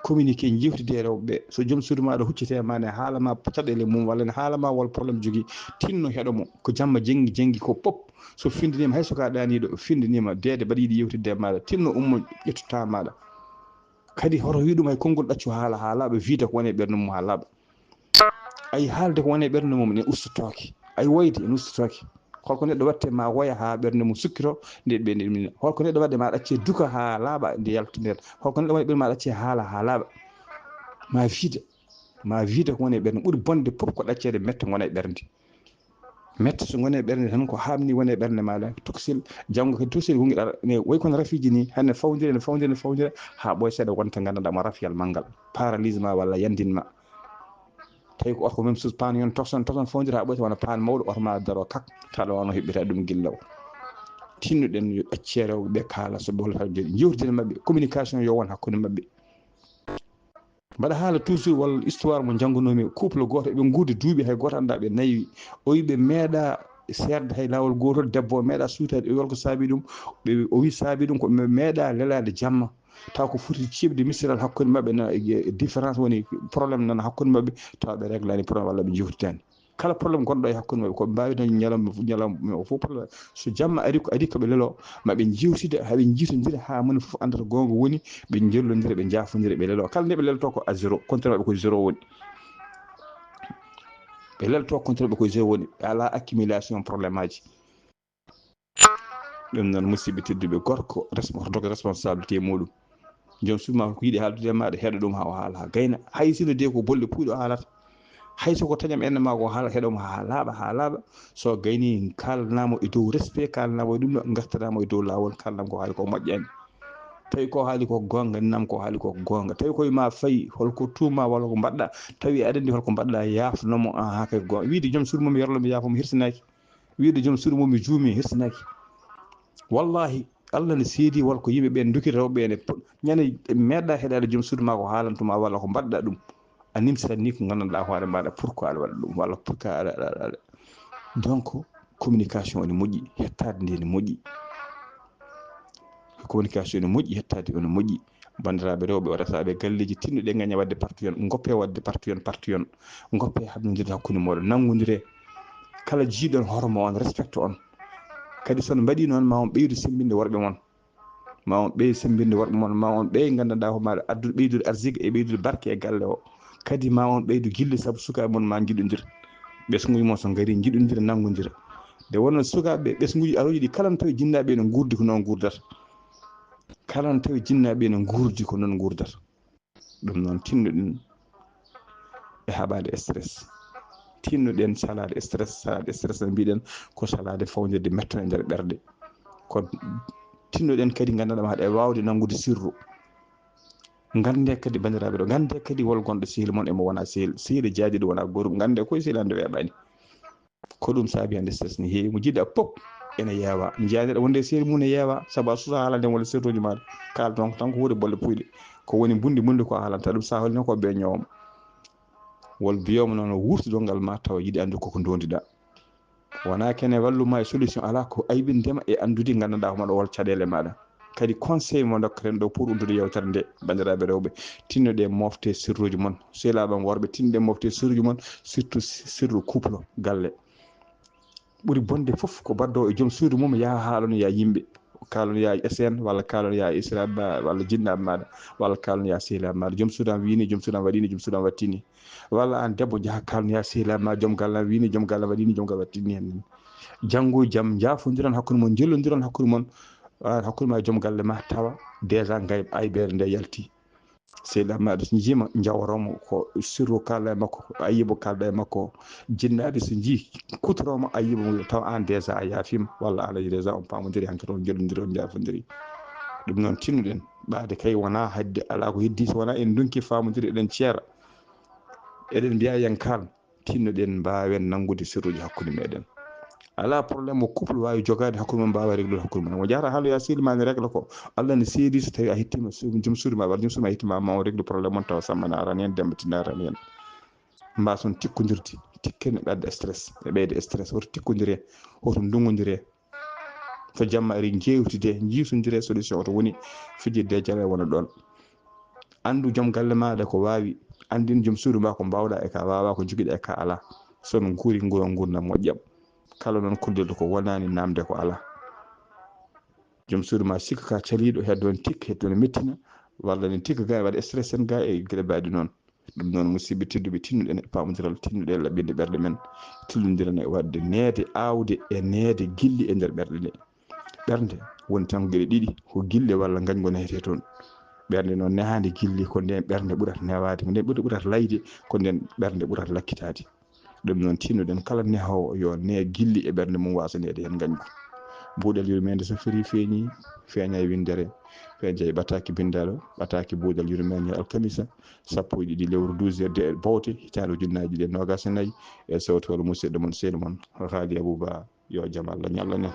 Communiquer, njeewtide e rewɓe ɓe. So joom suudu maaɗa huccete ma ne, haala ma caɗeele mum, walla ne haala ma wol problème jogii, tinno heɗo mo. Ko jamma jenngi, jenngi ko pop. So findiniima, hay so ka ɗaaniiɗo, findiniima, deede mbaɗa yiɗi yewtidde e maaɗa, tinno ummo ƴettu temps maaɗa. Kadi hoto wi ɗum hay konngol ɗaccu haala haa laaɓa, wiida ko woni e ɓernde mum haa laaɓa. Ay, haalde ko woni e ɓernde mum ne ustotooke. Ay, woyde ene ustotooke. Holko neɗɗo waɗte ma woya haa ɓernde mum sukkito, nde ɓe, nde min. Holko neɗɗo waɗde ma ɗacce duka haa laaɓa, nde yalta, nde yalta. Holko neɗɗo waɗde ma ɗacce haala haa laaɓa. Ma wiida, ma wiida ko woni e ɓernde. Ɓuri bonde fof ko ɗacceede mette ngona e ɓernde. Mette so ngoni e ɓernde tan, ko haamni woni e ɓernde maaɗa, tokosel, janngo kadi tokosel wongi ɗara, ne wayi kono rafiiji ni, hannde fawndire, ne fawndire, ne fawndire, haa ɓooya seeɗa wonta nganndanɗaa mo rafiyal manngal, paralysement walla yandinma. Tawi ko orko même chose, paan yon tokson, tokson fawndire haa ɓooya wona paan mawɗo, oto ma daro kak, taɗa wano heɓɓita ɗum gilla o. Tinnuɗen yo ɗaccee rewɓe ɓe kaala so ɓe hollata jooɗi, jewtidere maɓɓe, communication yo won hakkunde maɓɓe. Mbaɗa haala toujours walla histoire mo njanngunoomi, couple gooto, eɓe nguurdi duuɓi hay gooto anndaa ɓe naywi. O wi ɓe meeɗa seerde hay laawol gootol, debbo o meeɗa suutaade, o wi holko saabi ɗum, ɓe, o wi saabi ɗum ko ɓe meeɗa lelaade jamma. Taw ko foti ceeɓde misiral hakkunde maɓɓe, na, e, e différence woni problème nana hakkunde maɓɓe, taw ɓe réglaani problème walla ɓe njewtitaani. Kala problème gonɗo e hakkunde maɓɓe, ko ɓe mbaawi dañde ñalawma, ñalawma o fof problème. So jamma ari, ko adi ko ɓe lelo, ma ɓe njewtida, haa ɓe njiytondira, haa moni fof anndata goonga woni, ɓe njellondira, ɓe njaafondira, ɓe lelo. Kala nde ɓe lelto ko à zéro, compteur maɓɓe ko zéro woni. Ɓe lelto compteur maɓɓe ko zéro woni, ɓe alaa accumulation problème aji. Ɗum noon, musidɓe tedduɓe, gorko res-, hoto doge responsabilité muɗum. Joom suudu ma ko yiɗi haaldude e maaɗa, heɗo ɗum haa o haala haa gayna. Hay sinno de ko bolle puuyɗe o haalata, hay so ko taƴam enne ma ko haala, heɗo mo haa laaɓa, haa laaɓa. So gayni, kaalanaama e dow respect, kaalanaama e ɗum ɗo, ngartanaama e dow laawol, kaalanam ko haali ko moƴƴani. Tawi ko haali ko goonga, nam ko haali ko goonga. Tawi koye ma fayi, holko tuuma walla ko mbaɗɗa, tawi aɗa anndi holko mbaɗɗa, yaafno mo, aha, kay goonga. Wiide joom suudu mum, yerlo mi yaafo mo, hirsinaaki. Wiide joom suudu mum, mi juumi, hirsinaaki. Wallahi, Allah ne seedi walla ko yimɓe ɓen ndokiri rewɓe ɓe ne po-, ñande meeɗa heɗaade joom suudu ma ko haalantuma walla ko mbaɗɗa ɗum. A nimsitat ni ko nganndanɗaa hoore maaɗa, pourquoi aɗa waɗa ɗum, walla pourquoi aɗa, aɗa, aɗa, aɗa. Donc, communication ene moƴƴi, hettaade nde ene moƴƴi. Communication ene moƴƴi, hettaade ene moƴƴi. Banndiraaɓe rewɓe, resaaɓe galleeji, tinnuɗe ngaña waɗde parti yon, ngoppe waɗde parti yon, parti yon. Ngoppe haɓnondirde hakkunde mooɗon, nanngondiree. Kala jiiɗon hoto mo on respecte on. Kadi so on mbaɗii noon, ma on ɓeydu semmbinde worɓe mon. Ma on ɓeydu semmbinde worɓe mon, ma on ɓeydu nganndanɗaa ko maaɗa addude, ɓeydude arsike e ɓeydude barke e galle o. Kadi ma on ɓeydu gilli sabu sukaaɓe mon ma njiɗondir. Ɓesnguuji mon so ngarii njiɗondira, nanngondira. Nde wonnoo sukaaɓe ɓe, ɓesnguuji arooji ɗi kala no tawi jinnaaɓe ene nguurdi ko noon nguurdata. Kala no tawi jinnaaɓe ene nguurdi ko noon nguurdata. Ɗum noon, tinnoɗen e haɓaade stress. Tinnoɗen salaade stress, salaade stress no mbiɗen ko salaade fawndirde metto e nder ɓerɗe. Ko tinnoɗen kadi nganndanɗaa haɗa e waawde nanngude sirru. Ngannde kadi banndiraaɓe ɗo, ngannde kadi wol gonɗo sehil mon e mo wonaa sehil, sehil e jaadiiɗo wonaa gootum, ngannde koye sehil hannde weeɓaani. Ko ɗum saabi hannde stress ne heewi, mo jiɗɗa pop ene yeewa. Njiyaa neɗɗo wonde e sehil mum ne yeewa, sabu a susa haalande walla sirruuji maaɗa. Kaal donc tan ko huude bolle puyɗe. Ko woni mbundi mbundi ko a haalanta ɗum, sa holino ko ɓe ñooma. Wol biyooma noon o wurtudol ngal ma tawa yiɗi anndude koko ndondiɗa. Wona kene walluma e solution ala ko aybindema e anndude nganndanɗa ko maɗa wol caɗeele maɗa. Kadi conseil mo dokketen ɗo pour uddude yewtere nde, banndiraaɓe rewɓe, tinnoɗe mofte sirruji mon. Sehilaaɓe am worɓe, tinnoɗe mofte sirruji mon, surtout sirru couple galle. Ɓuri bonde fof ko baddo e joom suudu mum yaha haalon ya yimɓe. Kaalon ya S N walla kaalon ya Israël walla jinnaaɓe maɗa walla kaalon ya sehilaaɓe maɗa. Joom suudu am wini, joom suudu am waɗini, joom suudu am wattini. Walla an debbo jaha kaalon ya sehilaaɓe ma, joom galle am wini, joom galle am waɗini, joom galle wattini hen. Janngo e jam njaafondiron hakkunde mon, jellondiron hakkunde mon, ah, hakkunde ma e joom galle ma tawa déjà ngay aybeere nde yalti. Sehilaaɓe maɗa so njiima jaworomo ko sirru kalda e makko, ko ayibo kalda e makko. Jinnaaɓe so njii kutoromo ayibo mum tawa an déjà a yaafima walla an déjà on pamodiri hankkadi on jellodiri on jaafodiri. Ɗum noon tinnuɗen ɓaade kay wona hadde ala ko heddi so wona en ndonki famodiri eɗen ceera. Eɗen mbiya yen kal tinnoɗen mbaawen nanngude sirruji hakkunde meɗen. Ala problème mo couple waawi jogaade hakkunde mon mbaawa réglude hakkunde mon. Mo jahata haaloya sehil ma ne régla ko Allah ne seedi so tawi a hittima joom suudu ma walla joom suudu ma hittima ma on réglu problème mon tawa Samba ne arani hen, Demba Tinna arani hen. Mbason tikkodirde, tikke ne ɓadda stress, e ɓeyda stress, hoto tikkodire, hoto nduggodire. So jamma ari jewtide, jiisodire solution oto woni fijirde jale wona ɗon. Anndu joom galle maɗa ko waawi, anndin joom suudu ma ko mbawɗa e ka wawa, ko jogiɗa e ka ala. So on nguuri nguuron ngurdam moƴƴam. Kala noon kollirɗo ko wonani namde ko ala. Joom suudu ma sikka ka caliɗo heddo on tikka heddo on mettina walla ne tikka ga waɗa stress en ga e gele baɗi noon. Ɗum noon musidɓe tedduɓe tinnuɗen e pamodiral tinnuɗen laɓɓinde ɓerɗe men tillodiren e waɗde neede awde e neede gilli e nder ɓerɗe ɗe. Ɓernde woni tan geɗe ɗiɗi ko gille walla gañgo nehete toon. Ɓernde noon nehaande gilli ko nden ɓernde ɓurata newaade, ko nden ɓurata layde, ko nden ɓernde ɓurata lakkitaade. Ɗum noon tinnuɗen kala nehoowo yo ne gilli e ɓernde mum waasa neede heen gañgu. Buuɗal yurmeende so feri feeñi, feeña e winndere, feeña e ɓataaki binndaaɗo, ɓataaki buuɗal yurmeende alkamisa, sappo e ɗiɗi lewru douze de bowte, hitaande ujunnaaji ɗiɗi e noogaas e nayi, e sewtoowo musidɗo mon sehil mon Haali Abuba, yo jam Allah ñallan en.